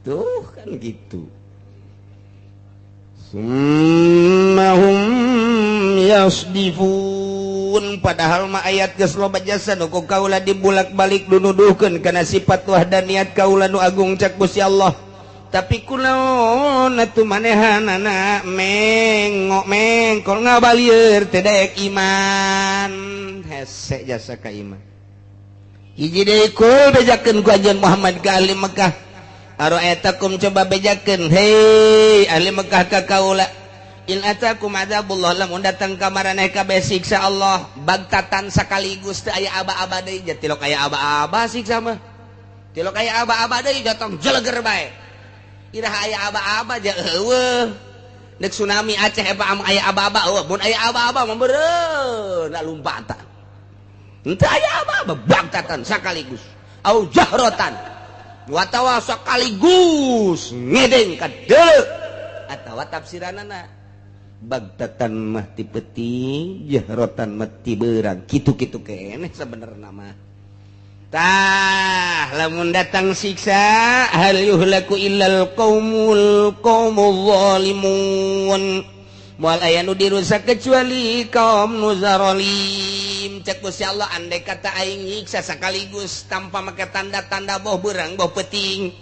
Tuh kan gitu. Summahum yasdifun padahal mah ayat geus loba jasa nu ku kaula dibulak-balik dunuduhkeun kana sifat wahdaniyat kaula nu agung cak Gusti Allah. Tapi kunaon atuh manehanana mengok mengkol ngabalieur teu daek iman hese jasa ka iman. Hiji deui kul bejakeun ku ajaran Muhammad ka ahli Mekah. Aro'aitakum coba bejakeun hei ahli Mekah ka kaula in atakum adzabullah lamun datang ka maraneh kabeh siksa Allah bagtatan sakaligus teu aya aba-aba deui ja tilok aya aba-aba siksa mah tilok aya aba-aba deui datang jeleger bae iraha aya aba-aba ja eueuh nek tsunami Aceh apa aya aba-aba eueuh mun aya aba-aba mah beureun da lumpatan henteu aya aba-aba bagtatan sakaligus au jahrotan watawa sekaligus ngedeng ka deuleu atawa tafsiranana bagtatan mah ti peuting jahrotan mah ti beurang kitu-kitu keneh sabenerna mah. Tah lamun datang siksa hal yuhlaku illal qaumul qaumul zalimun. Moal aya nu dirusak kecuali kaum nu zalim. Cek Gusti Allah andai kata aing nyiksa sekaligus tanpa make tanda-tanda boh beurang boh peuting.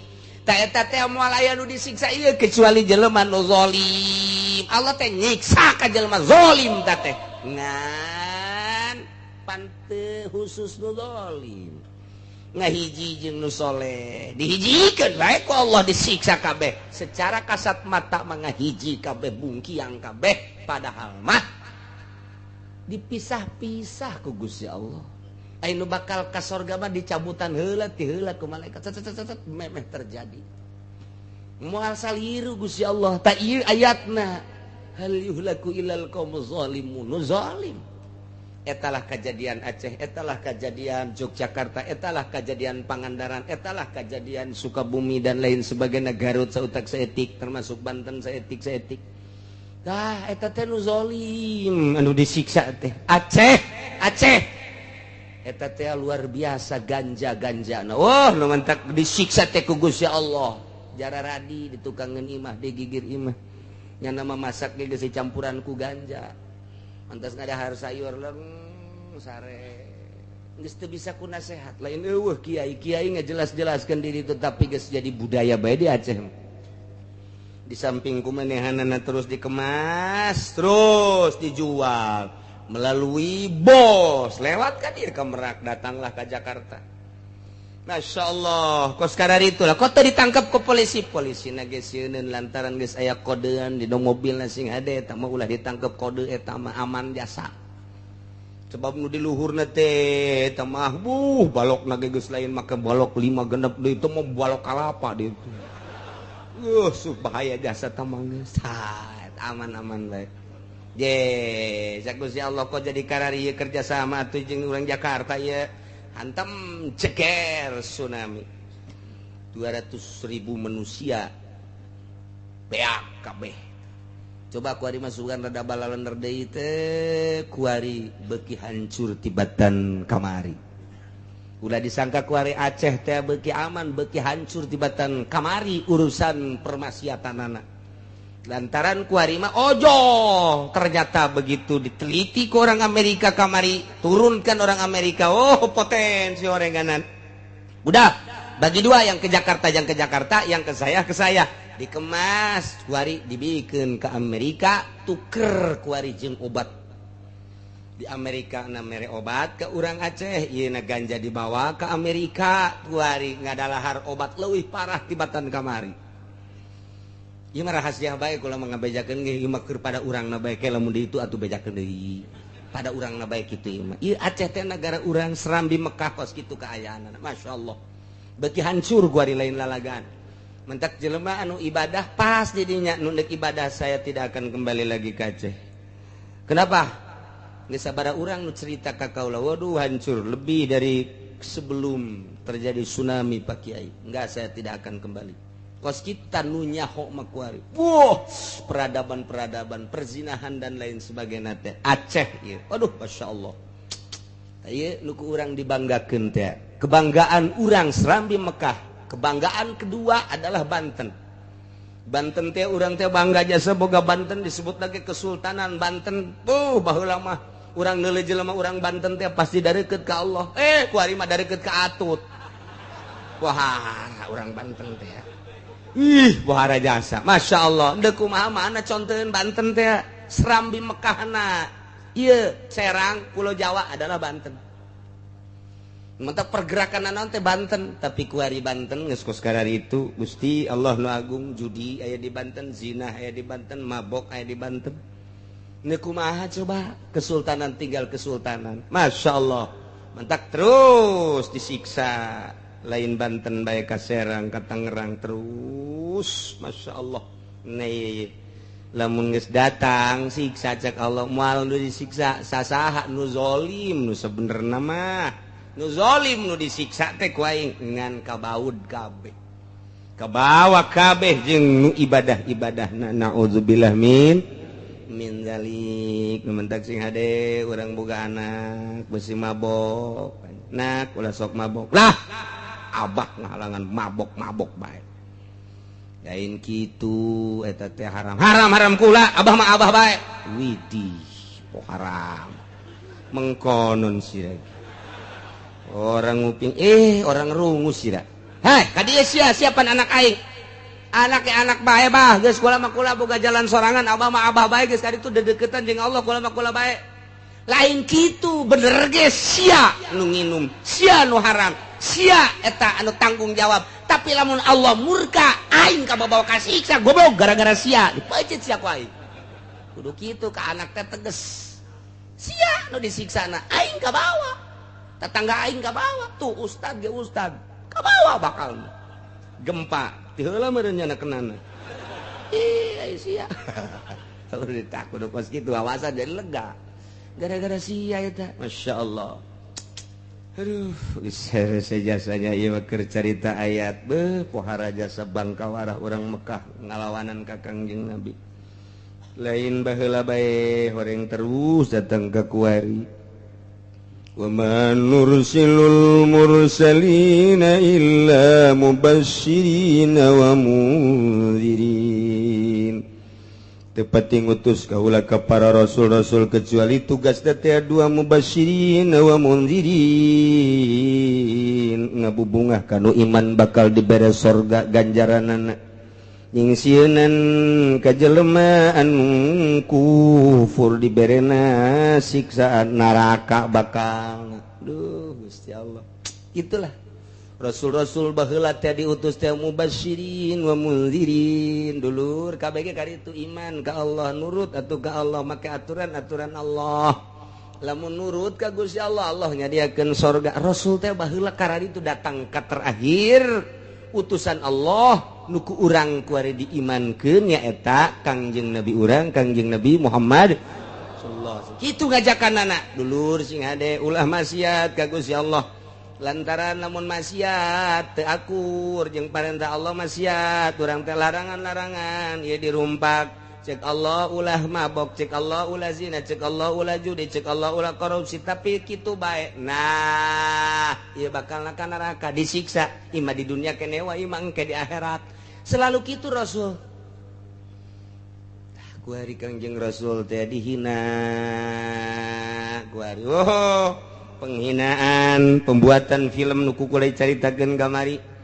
Ta eta teh moal aya nu disiksa ieu kecuali jelema nu zalim. Allah teh nyiksa ka jelema zalim ta teh. Ngan pan teu khusus nu zalim. Ngahiji jeung nu soleh dihijikeun bae ku Allah disiksa kabeh secara kasat mata mah ngahiji kabeh bungkiang kabeh padahal mah dipisah-pisah ku Gusti Allah. Aya nu bakal ka sorga mah dicabutan heula ti heula ku malaikat cet memeh terjadi moal saliru Gusti Allah. Ta ieu ayatna hal yuhlaku illal qaumuz zalimun zalim. Etalah kejadian Aceh, etalah kejadian Yogyakarta, etalah kejadian Pangandaran, etalah kejadian Sukabumi dan lain sebagainya, Garut sautak seetik, termasuk Banten seetik-seetik. Tah eta teh nu zalim anu disiksa teh. Aceh, Aceh. Eta teh luar biasa ganja-ganjana. Wah, nu mantak disiksa teh ku Gusti Allah. Jara radi ditukangeun imah, digigir imah. Nya nama masak ge geus campuran ku ganja. Antas ngadahar sayur leng sare geus teu bisa ku nasehat lain eueuh kiai kiai ngajelas-jelaskeun diri tetapi geus jadi budaya bae di Aceh. Di samping kumanehanana terus dikemas terus dijual melalui bos lewat ka dieu ka Merak datanglah ke Jakarta. Masya Allah kos kadar itulah kok teu ditangkap ke polisi polisi na geus sieun lantaran geus aya kodean di mobilna sing hade eta mah ulah ditangkep kode eta mah aman jasa sebab nu di luhurna teh eta mah buh balokna ge geus lain make balok 5 genep deui teh mah balok kalapa deui bahaya jasa ta mah geus aman-aman bae. Je Gusti Allah kok jadi karari kerja sama atuh jeung urang Jakarta ieu hantam ceker tsunami 200.000 manusia beak kabeh. Coba kuari masukan rada balalender deui teh kuari beuki hancur tibatan kamari. Ulah disangka kuari Aceh teh beuki aman beuki hancur tibatan kamari urusan permaksiatanana. Lantaran kuari mah ojo ternyata begitu diteliti ke orang Amerika kamari turunkan orang Amerika oh potensi orenganan udah bagi dua yang ke Jakarta yang ke Jakarta yang ke saya dikemas kuari dibikin ke Amerika tuker kuari jeung obat di Amerika na mere obat ke urang Aceh ieu na ganja dibawa ke Amerika kuari ngadalahar obat leuwih parah tibatan kamari. Ieu mah rahasia bae kula mah ngabejakeun ge ieu mah keur pada urangna bae ke lamun di itu atuh bejakeun deui. Pada urangna bae kitu ieu mah. Ieu Aceh teh nagara urang Serambi Mekah kos kitu kaayaanana. Masyaallah. Beuki hancur gua di lain lalagaan. Mentak jelema anu ibadah pas didinya nu deuk ibadah saya tidak akan kembali lagi ke Aceh. Kenapa? Geus sabaraha urang nu cerita ka kaula waduh hancur lebih dari sebelum terjadi tsunami Pak Kiai. Enggak, saya tidak akan kembali. Kos kita nu nyaho makuari. Wah, peradaban-peradaban, perzinahan dan lain sebagainya teh. Aceh ieu. Aduh, Masya Allah. Ieu nu ku urang dibanggakeun teh. Kebanggaan urang Serambi Mekah. Kebanggaan kedua adalah Banten. Banten teh urang teh bangga jasa boga Banten disebut lagi Kesultanan Banten. Tuh baheula mah urang neuleuh jelema urang Banten teh pasti dareukeut ka Allah. Kuari mah dareukeut ka Atut. Wah, urang Banten teh. Ih, wahara jasa. Masya Allah. Deuk kumaha mana conteun Banten teh Serambi Mekahna. Ieu Serang Pulau Jawa adalah Banten. Mentak pergerakan naon teh Banten, tapi kuari Banten geus kos karari itu Gusti Allah nu agung judi aya di Banten, zina aya di Banten, mabok aya di Banten. Deuk kumaha coba kesultanan tinggal kesultanan. Masya Allah. Mentak terus disiksa. Lain Banten bae ka Serang ka Tangerang terus Masya Allah. Nih lamun geus datang siksa cek Allah moal nu disiksa sasaha nu zalim nu sebenerna mah nu zalim nu disiksa teh ku aing ngan kabaud kabeh kabawa kabeh jeung nu ibadah-ibadahna naudzubillah min Min zalik mentak sing hade urang boga anak besi mabok. Nak ulah sok mabok. Lah abah ngahalangan mabok-mabok bae. Lain kitu eta teh haram. Haram-haram kula, abah mah abah bae. Widih, po haram. Mengkonon sia. Orang nguping orang rungu sia. Hei, ka dieu sia siapan anak aing. Anak ya anak bae bah, geus kula mah kula boga jalan sorangan, abah mah abah bae geus kaditu dedeketan jeung Allah kula mah kula bae. Lain kitu bener ge sia nu nginum, sia nu haram, sia eta anu tanggung jawab. Tapi lamun Allah murka aing kababawa kasiksa goblok gara-gara sia, dipeucit sia ku aing. Kudu kitu ka anak teh teges. Sia nu disiksana aing kabawa. Tetangga aing kabawa, tuh ustad ge ustad kabawa bakal gempa. Tiheula meureun nya kenana. Ih, ai sia. Kalau ditakut kos kitu awasan jadi lega. Gara-gara sia eta. Masya Allah. Aduh, geus jasanya ieu mah keur carita ayat. Beuh, pohara jasa bangkawarah urang Mekah ngalawanan ka Kangjeng Nabi. Lain baheula bae horeng terus datang ke kuari. Wa ma nursilul mursalina illa mubasyirina wa munzirin. Tepati ngutus kaula ka para rasul-rasul kecuali tugas teh dua mubasyirin wa munzirin, ngabubungah kanu iman bakal dibere sorga ganjaranana jeung sieunan ka jelema anu kufur diberena siksaan neraka bakal. Duh Gusti Allah, itulah rasul-rasul baheula teh diutus teh mubasyirin wa munzirin. Dulur kabeh ge karitu iman ka Allah, nurut atuh ka Allah, make aturan-aturan Allah. Lamun nurut ka Gusti Allah, Allah nyadiakeun sorga. Rasul teh baheula kararitu datang ka terakhir utusan Allah nu ku urang kuari diimankeun nyaeta Kangjeng Nabi urang, Kangjeng Nabi Muhammad sallallahu alaihi wasallam. Kitu ngajakanana dulur sing hade ulah maksiat ka Gusti Allah. Lantaran lamun maksiat teu akur jeung parentah Allah, maksiat urang teh larangan-larangan ieu dirumpak. Cek Allah ulah mabok, cek Allah ulah zina, cek Allah ulah judi, cek Allah ulah korupsi, tapi kitu bae. Nah, ieu bakal ka neraka disiksa, ima di dunia kene wa ima engke di akhirat. Selalu kitu Rasul. Tah kuari Kangjeng Rasul teh dihina. Kuari oh, penghinaan, pembuatan film nu kukulai caritakeun kamari.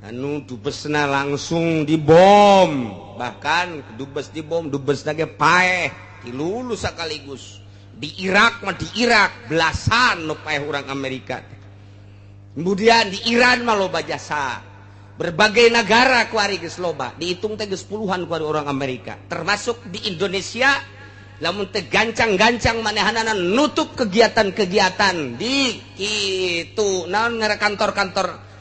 Anu dubesna langsung dibom, bahkan dubes dibom, dubesna ge paeh, dilulus sekaligus. Di Irak mah di Irak belasan nu paeh urang Amerika. Kemudian di Iran mah loba jasa. Berbagai negara kuari geus loba, dihitung teh geus puluhan kuari orang Amerika. Termasuk di Indonesia, lamun teh gancang-gancang manehanana nutup kegiatan-kegiatan di kitu naon ngaran kantor-kantor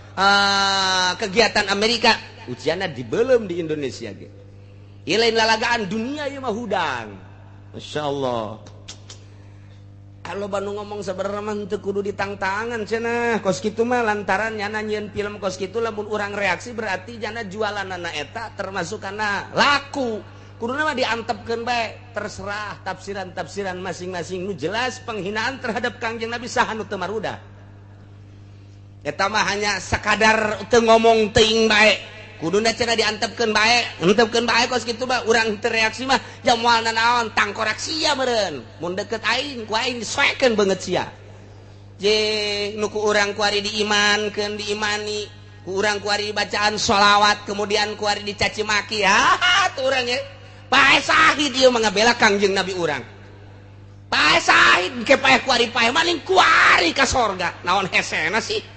kegiatan Amerika, ujianna dibelem di Indonesia ge. Ieu lain lalagaan dunia ieu mah hudang. Masya Allah. Kalau Bandung ngomong sebenarnya mah teu kudu ditangtangan cenah. Kos kitu mah lantaran nyana nyieun film kos kitu lamun urang reaksi berarti nyana jualanana eta termasuk kana laku. Kuduna mah diantepkeun bae, terserah tafsiran-tafsiran masing-masing. Nu jelas penghinaan terhadap Kangjeng Nabi saha nu teu marudah. Eta mah hanya sekadar teu ngomong teuing bae. Kuduna cenah diantepkeun bae, antepkeun bae kos kitu mah urang teu reaksi mah jam moal nanaon tangkorak sia meureun. Mun deket aing ku aing disoekeun beungeut sia. Je nu ku urang kuari diimankeun, diimani, ku urang kuari bacaan sholawat, kemudian kuari dicaci maki. Ha tuh urang ye. Pae sahid ieu mah ngabela Kangjeng Nabi urang. Pae sahid ke pae kuari pae maning kuari ka sorga. Naon hesena sih?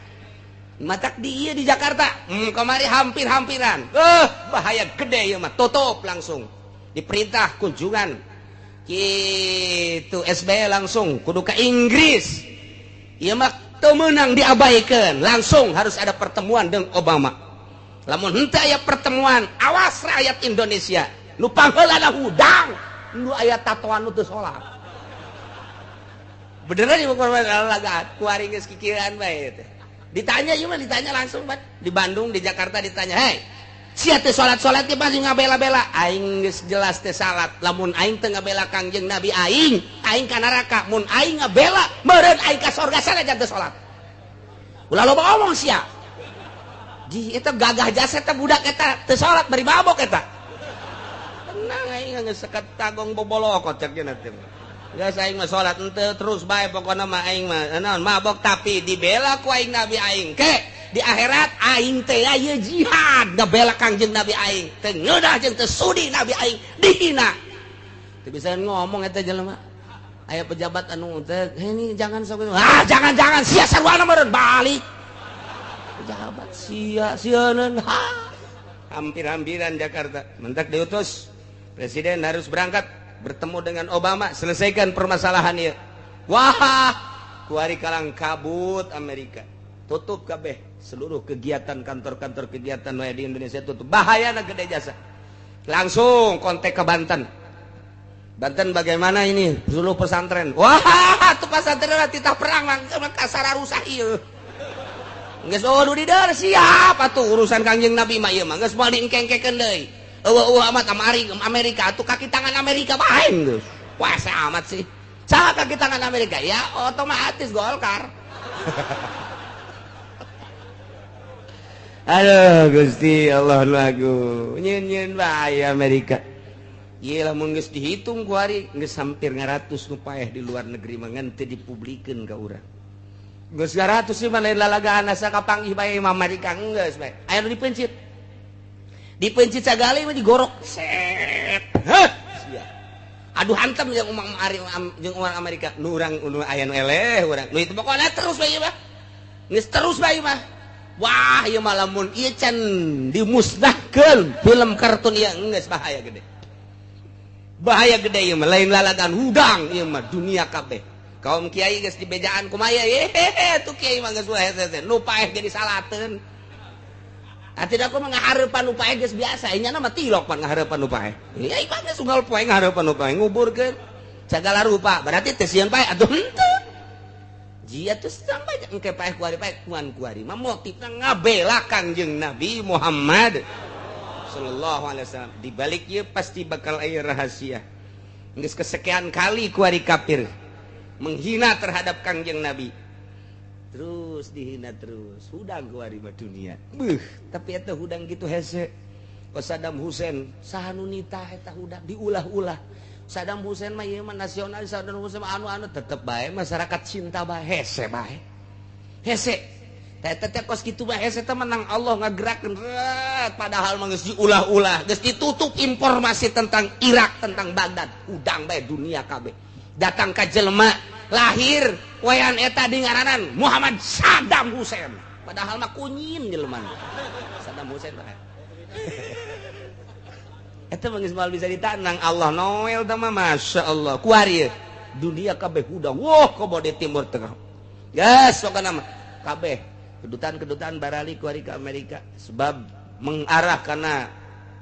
Matak di ieu di Jakarta, kamari hampir-hampiran. Bahaya gede ieu mah, tutup langsung. Diperintah kunjungan. Kitu SBY langsung kudu ke Inggris. Ieu mah teu meunang diabaikeun, langsung harus ada pertemuan dengan Obama. Lamun henteu aya pertemuan, awas rakyat Indonesia. Nu pangheulana hudang, nu aya tatoan nu teu salat. Beneran ieu mah lalagaan, kuari geus kikiran bae teh. Ditanya ieu mah ditanya langsung, Bat. Di Bandung, di Jakarta ditanya, "Hei, Sia teh salat-salat ge pasti ngabela-bela. Aing geus jelas teh salat. Lamun aing teu ngabela Kangjeng Nabi aing, aing ka neraka. Mun aing ngabela, meureun aing ka sorga sanajan teu salat. Ulah loba omong sia. Ji eta gagah jasa eta budak eta teu salat bari mabok eta. Tenang aing geus sekat tagong bobolokot cek cenah teh. Geus aing mah salat henteu terus bae pokona mah aing mah naon mabok tapi dibela ku aing Nabi aing. Ke di akhirat aing teh aya jihad ngabela Kangjeng Nabi aing. Teu ngeudah jeung teu sudi Nabi aing dihina. Teu bisa ngomong eta jelema. Aya pejabat anu teh ini jangan sok ah jangan-jangan sia sarwana meureun balik. Pejabat sia sieun hampir-hampiran Jakarta. Mentak diutus presiden harus berangkat bertemu dengan Obama, selesaikan permasalahan ieu. Wah, kuari kalang kabut Amerika. Tutup kabeh seluruh kegiatan kantor-kantor kegiatan wae di Indonesia tutup. Bahayana gede jasa. Langsung kontak ke Banten. Banten bagaimana ini seluruh pesantren? Wah, tuh pesantren titah perang langsung kasara rusak ieu. Geus oh di der siap atuh urusan Kangjeng Nabi mah ieu mah geus moal diengkengkekeun deui. Eueuh amat Amerika atuh kaki tangan Amerika bae geus. Puasa amat sih. Saha kaki tangan Amerika? Ya otomatis Golkar. Aduh Gusti Allah lagu nyeun-nyeun bae Amerika. Ieu lamun geus dihitung ku hari geus hampir 100 nu paeh di luar negeri mah ngan teu dipublikeun ka urang. Geus 100 sih mah lain lalagaan asa kapanggih bae Amerika geus bae. Aya nu dipencit. Dipencit sagali mah digorok. Set. Heh. Sia. Aduh hantem jeung jeung urang Amerika. Nu urang nu aya nu eleh urang. Nu itu pokona terus bae mah. Geus terus bae mah. Wah, ieu mah lamun ieu can dimusnahkeun film kartun ieu geus bahaya gede. Bahaya gede ieu mah lain lalagan hudang ieu mah dunia kabeh. Kaum kiai geus dibejaan kumaha ye tuh kiai mah geus hese nu paeh jadi salateun. Atuh aku mah ngahareupan nu paeh geus biasa, nya mah tilok pan ngahareupan nu paeh. Ya ieu mah geus unggal poe ngahareupan nu paeh nguburkeun sagala rupa, berarti teh sieun paeh atuh henteu. Jia tuh sampai engke paeh kuari paeh kuan kuari mah motifna ngabela Kangjeng Nabi Muhammad sallallahu alaihi wasallam. Di balik ieu pasti bakal aya rahasia. Geus kesekian kali kuari kafir menghina terhadap Kangjeng Nabi. Terus dihina terus, hudang kuari mah dunia. Beuh, tapi eta hudang kitu hese. Ko Saddam Hussein saha nu nitah eta hudang diulah-ulah. Saddam Hussein mah ieu mah nasionalis, Saddam Hussein mah anu-anu tetep bae masyarakat cinta bae hese bae. Hese. Teh teh kos kitu bae hese teh menang Allah ngagerakeun padahal mah geus diulah-ulah, geus ditutup informasi tentang Irak, tentang Baghdad, udang bae dunia kabeh. Datang ka jelema lahir wayan eta di ngaranan Muhammad Saddam Hussein. Padahal mah kunyin jelema. Saddam Hussein bae. Eta mah geus moal bisa ditanang Allah Noel teh mah Masya Allah. Kuari dunia kabeh hudang. Wah, komo di Timur Tengah. Geus pokona mah kabeh kedutaan-kedutaan barali kuari ke Amerika sebab mengarah kana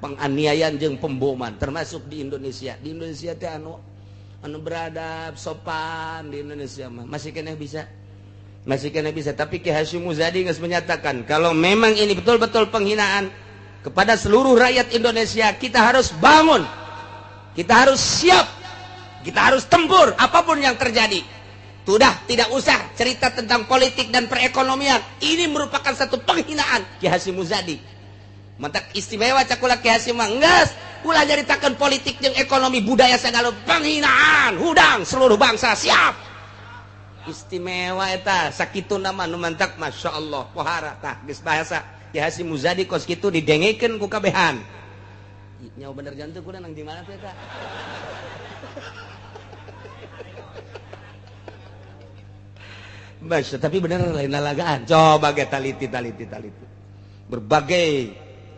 penganiayaan jeung pemboman termasuk di Indonesia. Di Indonesia teh anu beradab, sopan di Indonesia mah masih keneh bisa. Masih keneh bisa, tapi Ki Hasyim Muzadi geus menyatakan kalau memang ini betul-betul penghinaan kepada seluruh rakyat Indonesia, kita harus bangun, kita harus siap, kita harus tempur apapun yang terjadi. Sudah tidak usah cerita tentang politik dan perekonomian, ini merupakan satu penghinaan. Ki Hasyim Muzadi mantak istimewa cakula Ki Hasyim mah geus ulah nyaritakeun politik jeung ekonomi budaya segala penghinaan, hudang seluruh bangsa siap. Istimewa eta sakitu nama nu mantak Masya Allah pohara tah geus bahasa Ki Hasyim Muzadi kos kitu didengekeun ku kabehan. Nyawa bener jantung kuda nang di mana teh eta? Masya, tapi bener lain lalagaan. Coba ge taliti. Berbagai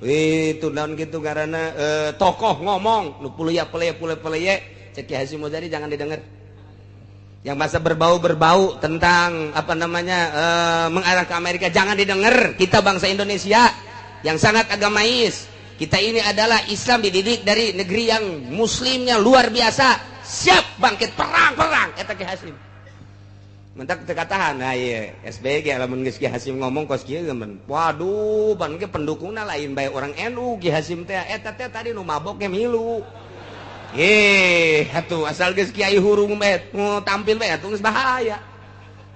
itu naon kitu karena tokoh ngomong nu puluya peleye cek Ki Hasyim Muzadi jangan didengar. Yang masa berbau-berbau tentang apa namanya mengarah ke Amerika jangan didengar. Kita bangsa Indonesia yang sangat agamais. Kita ini adalah Islam dididik dari negeri yang muslimnya luar biasa, siap bangkit perang-perang eta Ki Hasyim. Mentak teu katahan. Nah ieu SBY lamun geus Ki Hasyim ngomong kos kieu geun. Waduh, ban ge pendukungna lain bae orang NU Ki Hasyim teh eta teh tadi nu mabok ge milu. Eh, atuh asal geus kiai hurung bae tampil bae atuh geus bahaya.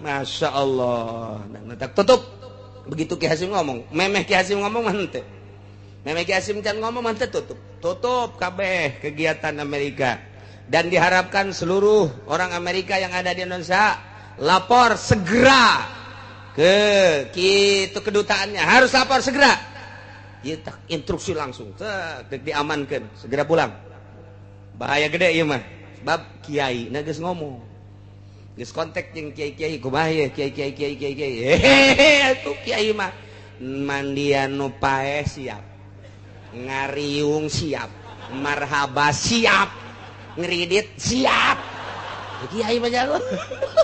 Masya Allah. Nah, mentak tutup. Begitu Ki Hasyim ngomong, memeh Ki Hasyim ngomong mah henteu. Memeh Ki Hasyim can ngomong mah henteu tutup. Tutup kabeh kegiatan Amerika. Dan diharapkan seluruh orang Amerika yang ada di Indonesia lapor segera ke kitu kedutaannya, harus lapor segera. Ieu tak instruksi langsung, tek diamankan, segera pulang. Bahaya gede ieu mah. Sebab kiai na geus ngomong. Geus kontak jeung kiai-kiai kumaha ye kiai-kiai kiai-kiai kiai. Hehehe atuh kiai mah mandian nu paeh siap. Ngariung siap, marhaba siap, ngeridit siap. Kiai mah jago.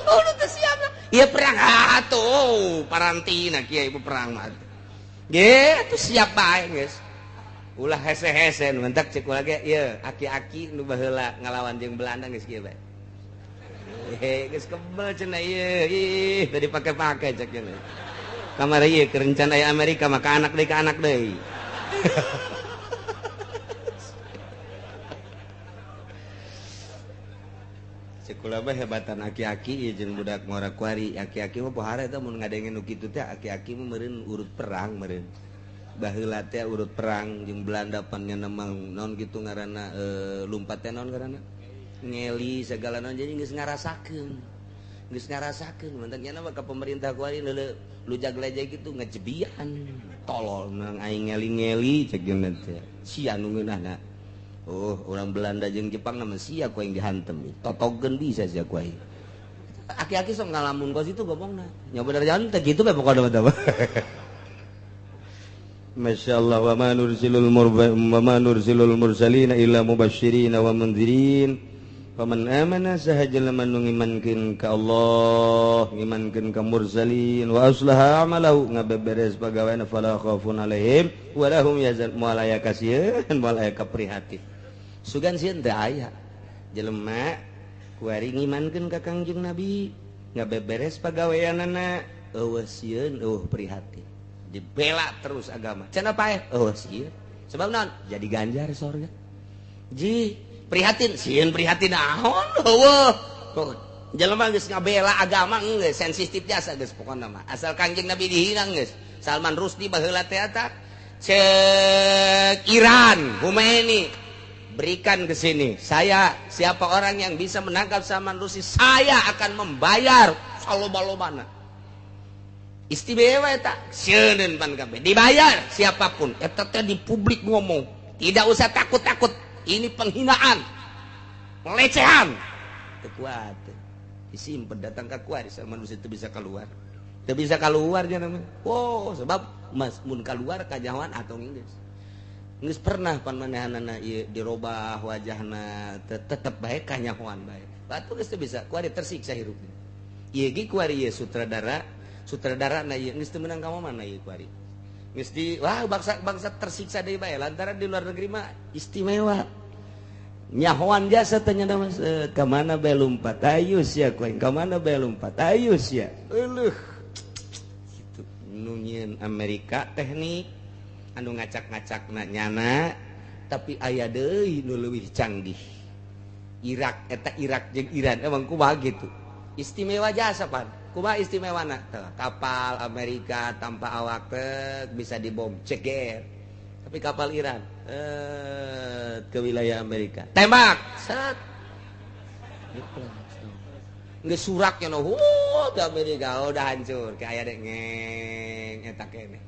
Udah teu siap. Ieu perang atuh parantina kiai perang mah. Ge atuh siap bae geus. Ulah hese-hese nu mentak cek ulah ge ieu aki-aki nu baheula ngalawan jeung Belanda geus kieu bae. Hehe geus kebel cenah ieu ih teu dipake-pake cek cenah. Kamari ieu keur rencana aya Amerika mah ka anak deui ka anak deui. Sekolah mah hebatan aki-aki jeung budak ngora kuari aki-aki mah pohara eta mun ngadenge nu kitu teh aki-aki mah meureun urut perang meureun. Baheula teh urut perang jeung Belanda pan nya nemang naon kitu ngaranna lumpat teh naon ngaranna ngeli segala naon jadi geus ngarasakeun. Geus ngarasakeun mantak nya mah ka pemerintah kuari leuleuh lujag-lejeg kitu ngejebian tolol nang aing ngeli-ngeli cek jeung teh sia nu ngeunahna. Oh, orang Belanda jeung Jepang nama sia ku aing dihantem. Totogeun bisa sia ku aing. Aki-aki sok ngalamun kos itu gobongna. Nya bener jalan teh kitu bae pokona mah. Masya Allah wa ma nursilul mursalina illa mubasysyirin wa mundzirin. Faman amana sahaja lamun nu ngimankeun ka Allah, ngimankeun ka mursalin wa aslaha amalahu ngabeberes pagaweana fala khaufun alaihim wa lahum yahzanun. Moal aya kasieun, moal aya kaprihatin. Sugan sieun teu aya. Jelema kuari ngimankeun ka Kangjeng Nabi, ngabeberes pagaweanana, eueuh sieun, eueuh prihatin. Dibela terus agama. Cenah paeh, eueuh sieun. Sebab naon? Jadi ganjar sorga. Ji prihatin, sieun prihatin naon? Eueuh. Jelema geus ngabela agama geus sensitif jasa geus pokona mah. Asal Kangjeng Nabi dihina geus. Salman Rushdie baheula teh eta ceuk Iran, Khomeini berikan ke sini. Saya siapa orang yang bisa menangkap Salman Rushdie, saya akan membayar saloba-lobana. Istimewa eta, sieun pan kabeh. Dibayar siapapun. Eta teh di publik ngomong, tidak usah takut-takut. Ini penghinaan, pelecehan. Teu kuat. Disimpen datang ka kuari Salman Rushdie teu bisa keluar. Teu bisa keluar nya namanya. Oh, sebab mas mun keluar kajahoan atau geus. Geus pernah pan manehanana ieu dirobah wajahna tetep bae kanyahoan bae. Batu geus teu bisa kuari tersiksa hirupna. Ieu ge kuari ieu sutradara, sutradarana ieu geus teu meunang ka mana ieu kuari. Geus di wah bangsa tersiksa deui bae lantaran di luar negeri mah istimewa. Nyahoan jasa teh nya mah ka mana bae lumpat ayu sia kuing, ka mana bae lumpat ayu sia. Euleuh. Kitu nu nyieun Amerika teknik anu ngacak-ngacakna nyana tapi aya deui nu leuwih canggih. Irak eta Irak jeung Iran emang kumaha gitu. Istimewa jasa pan. Kumaha istimewana? Kapal Amerika tanpa awak teh bisa dibom ceger. Tapi kapal Iran ke wilayah Amerika. Tembak. Set. Geus suraknya no, ke Amerika udah hancur. Kayak aya deh ngeng eta keneh.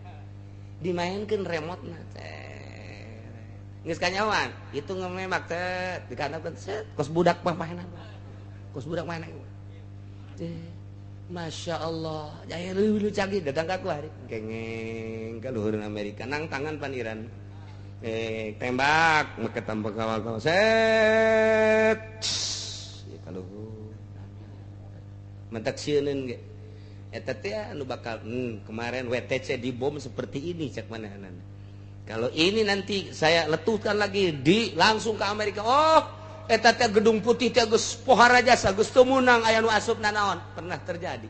Dimainkeun remote na teh. Geus kanyawan, itu ngemembak teh dikandapkeun set kos budak mah mainan. Kos budak mainan. Teh. Masya Allah, jaya lu canggih datang ka aku hari. Gengeng ka luhureun Amerika nang tangan pan Iran. Tembak make tanpa kawal-kawal. Set. Ya ka luhur. Mentak sieuneun ge. Eta teh anu bakal kemarin WTC dibom seperti ini cek manehanana. Kalau ini nanti saya letuhkan lagi di langsung ke Amerika. Oh, Eta teh Gedung Putih teh geus pohara jasa, geus teu meunang aya nu asup nanaon. Pernah terjadi.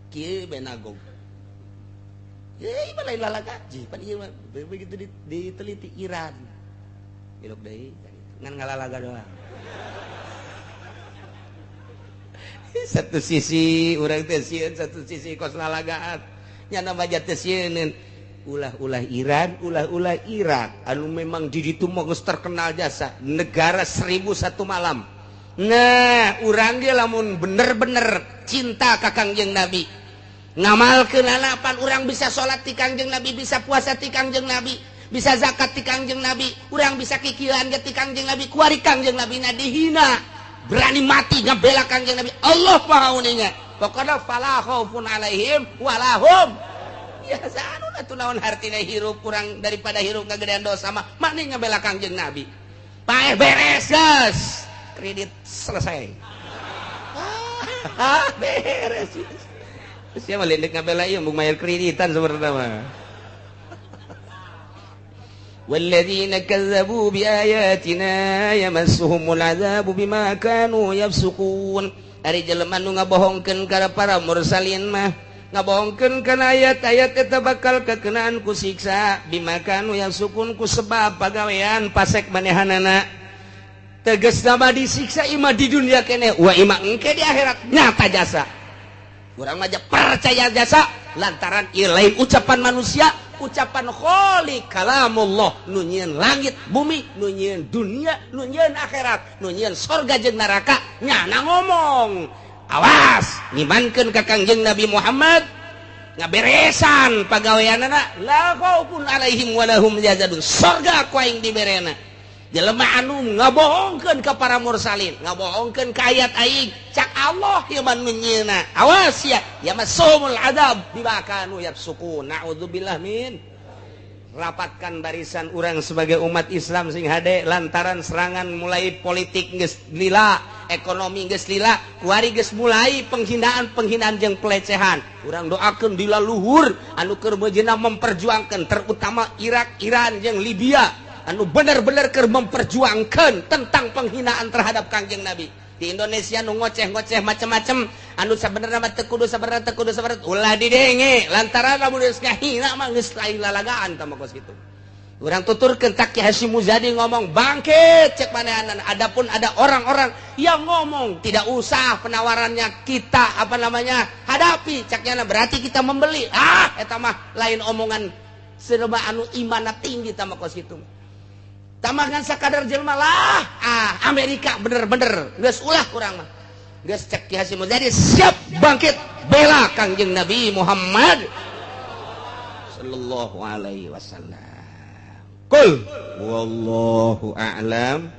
Kieu benagog. Ye, mah lain lalagaji, pan ieu mah begitu diteliti Iran. Ilok deui ngan ngalalaga doang. Satu sisi urang teh sieun, satu sisi kos lalagaan. Nya nama teh sieun. Ulah-ulah Iran, ulah-ulah Irak anu memang di ditu mah geus terkenal jasa negara 1001 malam. Nah, urang ge lamun bener-bener cinta ka Kangjeng Nabi, ngamalkeun pan urang bisa salat ti Kangjeng Nabi, bisa puasa ti Kangjeng Nabi, bisa zakat ti Kangjeng Nabi, urang bisa kikieuan ge ti Kangjeng Nabi, kuari Kangjeng Nabi na dihina, berani mati ngabela Kangjeng Nabi. Allah Maha uninga. Pokona fala khaufun alaihim walahum ya anu atuh naon hartina hirup kurang daripada hirup ngagedean dosa mah makni ngabela Kangjeng Nabi. Paeh beres geus, kredit selesai. Ah, beres. Siapa lindek ngabela ieu mung mayar kreditan sebenarnya mah. Walladzina kazzabu biayatina yamassuhumul adzabu bima kanu yafsukun. Ari jelema nu ngabohongkeun ka para mursalin mah, ngabohongkeun kana ayat-ayat eta bakal kekenaan ku siksa bima kanu yafsukun ku sebab pagawean pasek manehanana. Tegasna mah disiksa imah di dunia keneh wa imah engke di akhirat nyata jasa. Urang mah percaya jasa lantaran ieu lain ucapan manusia, ucapan kholiq kalamullah nu nyieun langit bumi, nu nyieun dunia, nu nyieun akhirat, nu nyieun sorga jeung neraka, nyana ngomong. Awas ngimankeun ka Kangjeng Nabi Muhammad ngaberesan pagaweanana la khaufun alaihim walahum yahzanun, sorga ku aing diberena. Jelema anu ngabohongkeun ka para mursalin, ngabohongkeun ka ayat aing, cak Allah ieu mah nu nyieuna. Awas ya, yamasumul adab bima kanu yafsukun. Naudzubillah min. Rapatkan barisan urang sebagai umat Islam sing hade lantaran serangan mulai politik geus lila, ekonomi geus lila, kuari geus mulai penghinaan-penghinaan jeung pelecehan. Urang doakeun di luhur anu keur meujeuhna memperjuangkan terutama Irak, Iran jeung Libya anu bener-bener keur memperjuangkan tentang penghinaan terhadap Kangjeng Nabi. Di Indonesia nu ngoceh-ngoceh macem-macem anu sabenerna mah teu kudu, sabenerna teu kudu, sabenerna ulah didenge lantaran lamun geus ngahina mah geus lain lalagaan tah mah kos kitu. Urang tuturkeun tak Ki Hasyim Muzadi ngomong bangkit cek manehanan. Adapun ada orang-orang yang ngomong tidak usah penawarannya kita apa namanya hadapi caknya berarti kita membeli. Ah eta mah lain omongan serba anu imanna tinggi tah mah kos kitu. Tamangan sakadar jelma lah, ah Amerika bener-bener geus ulah kurang mah. Geus cek Ki Hasyim Muzadi siap bangkit bela Kangjeng Nabi Muhammad sallallahu alaihi wasallam. Qul wallahu a'lam.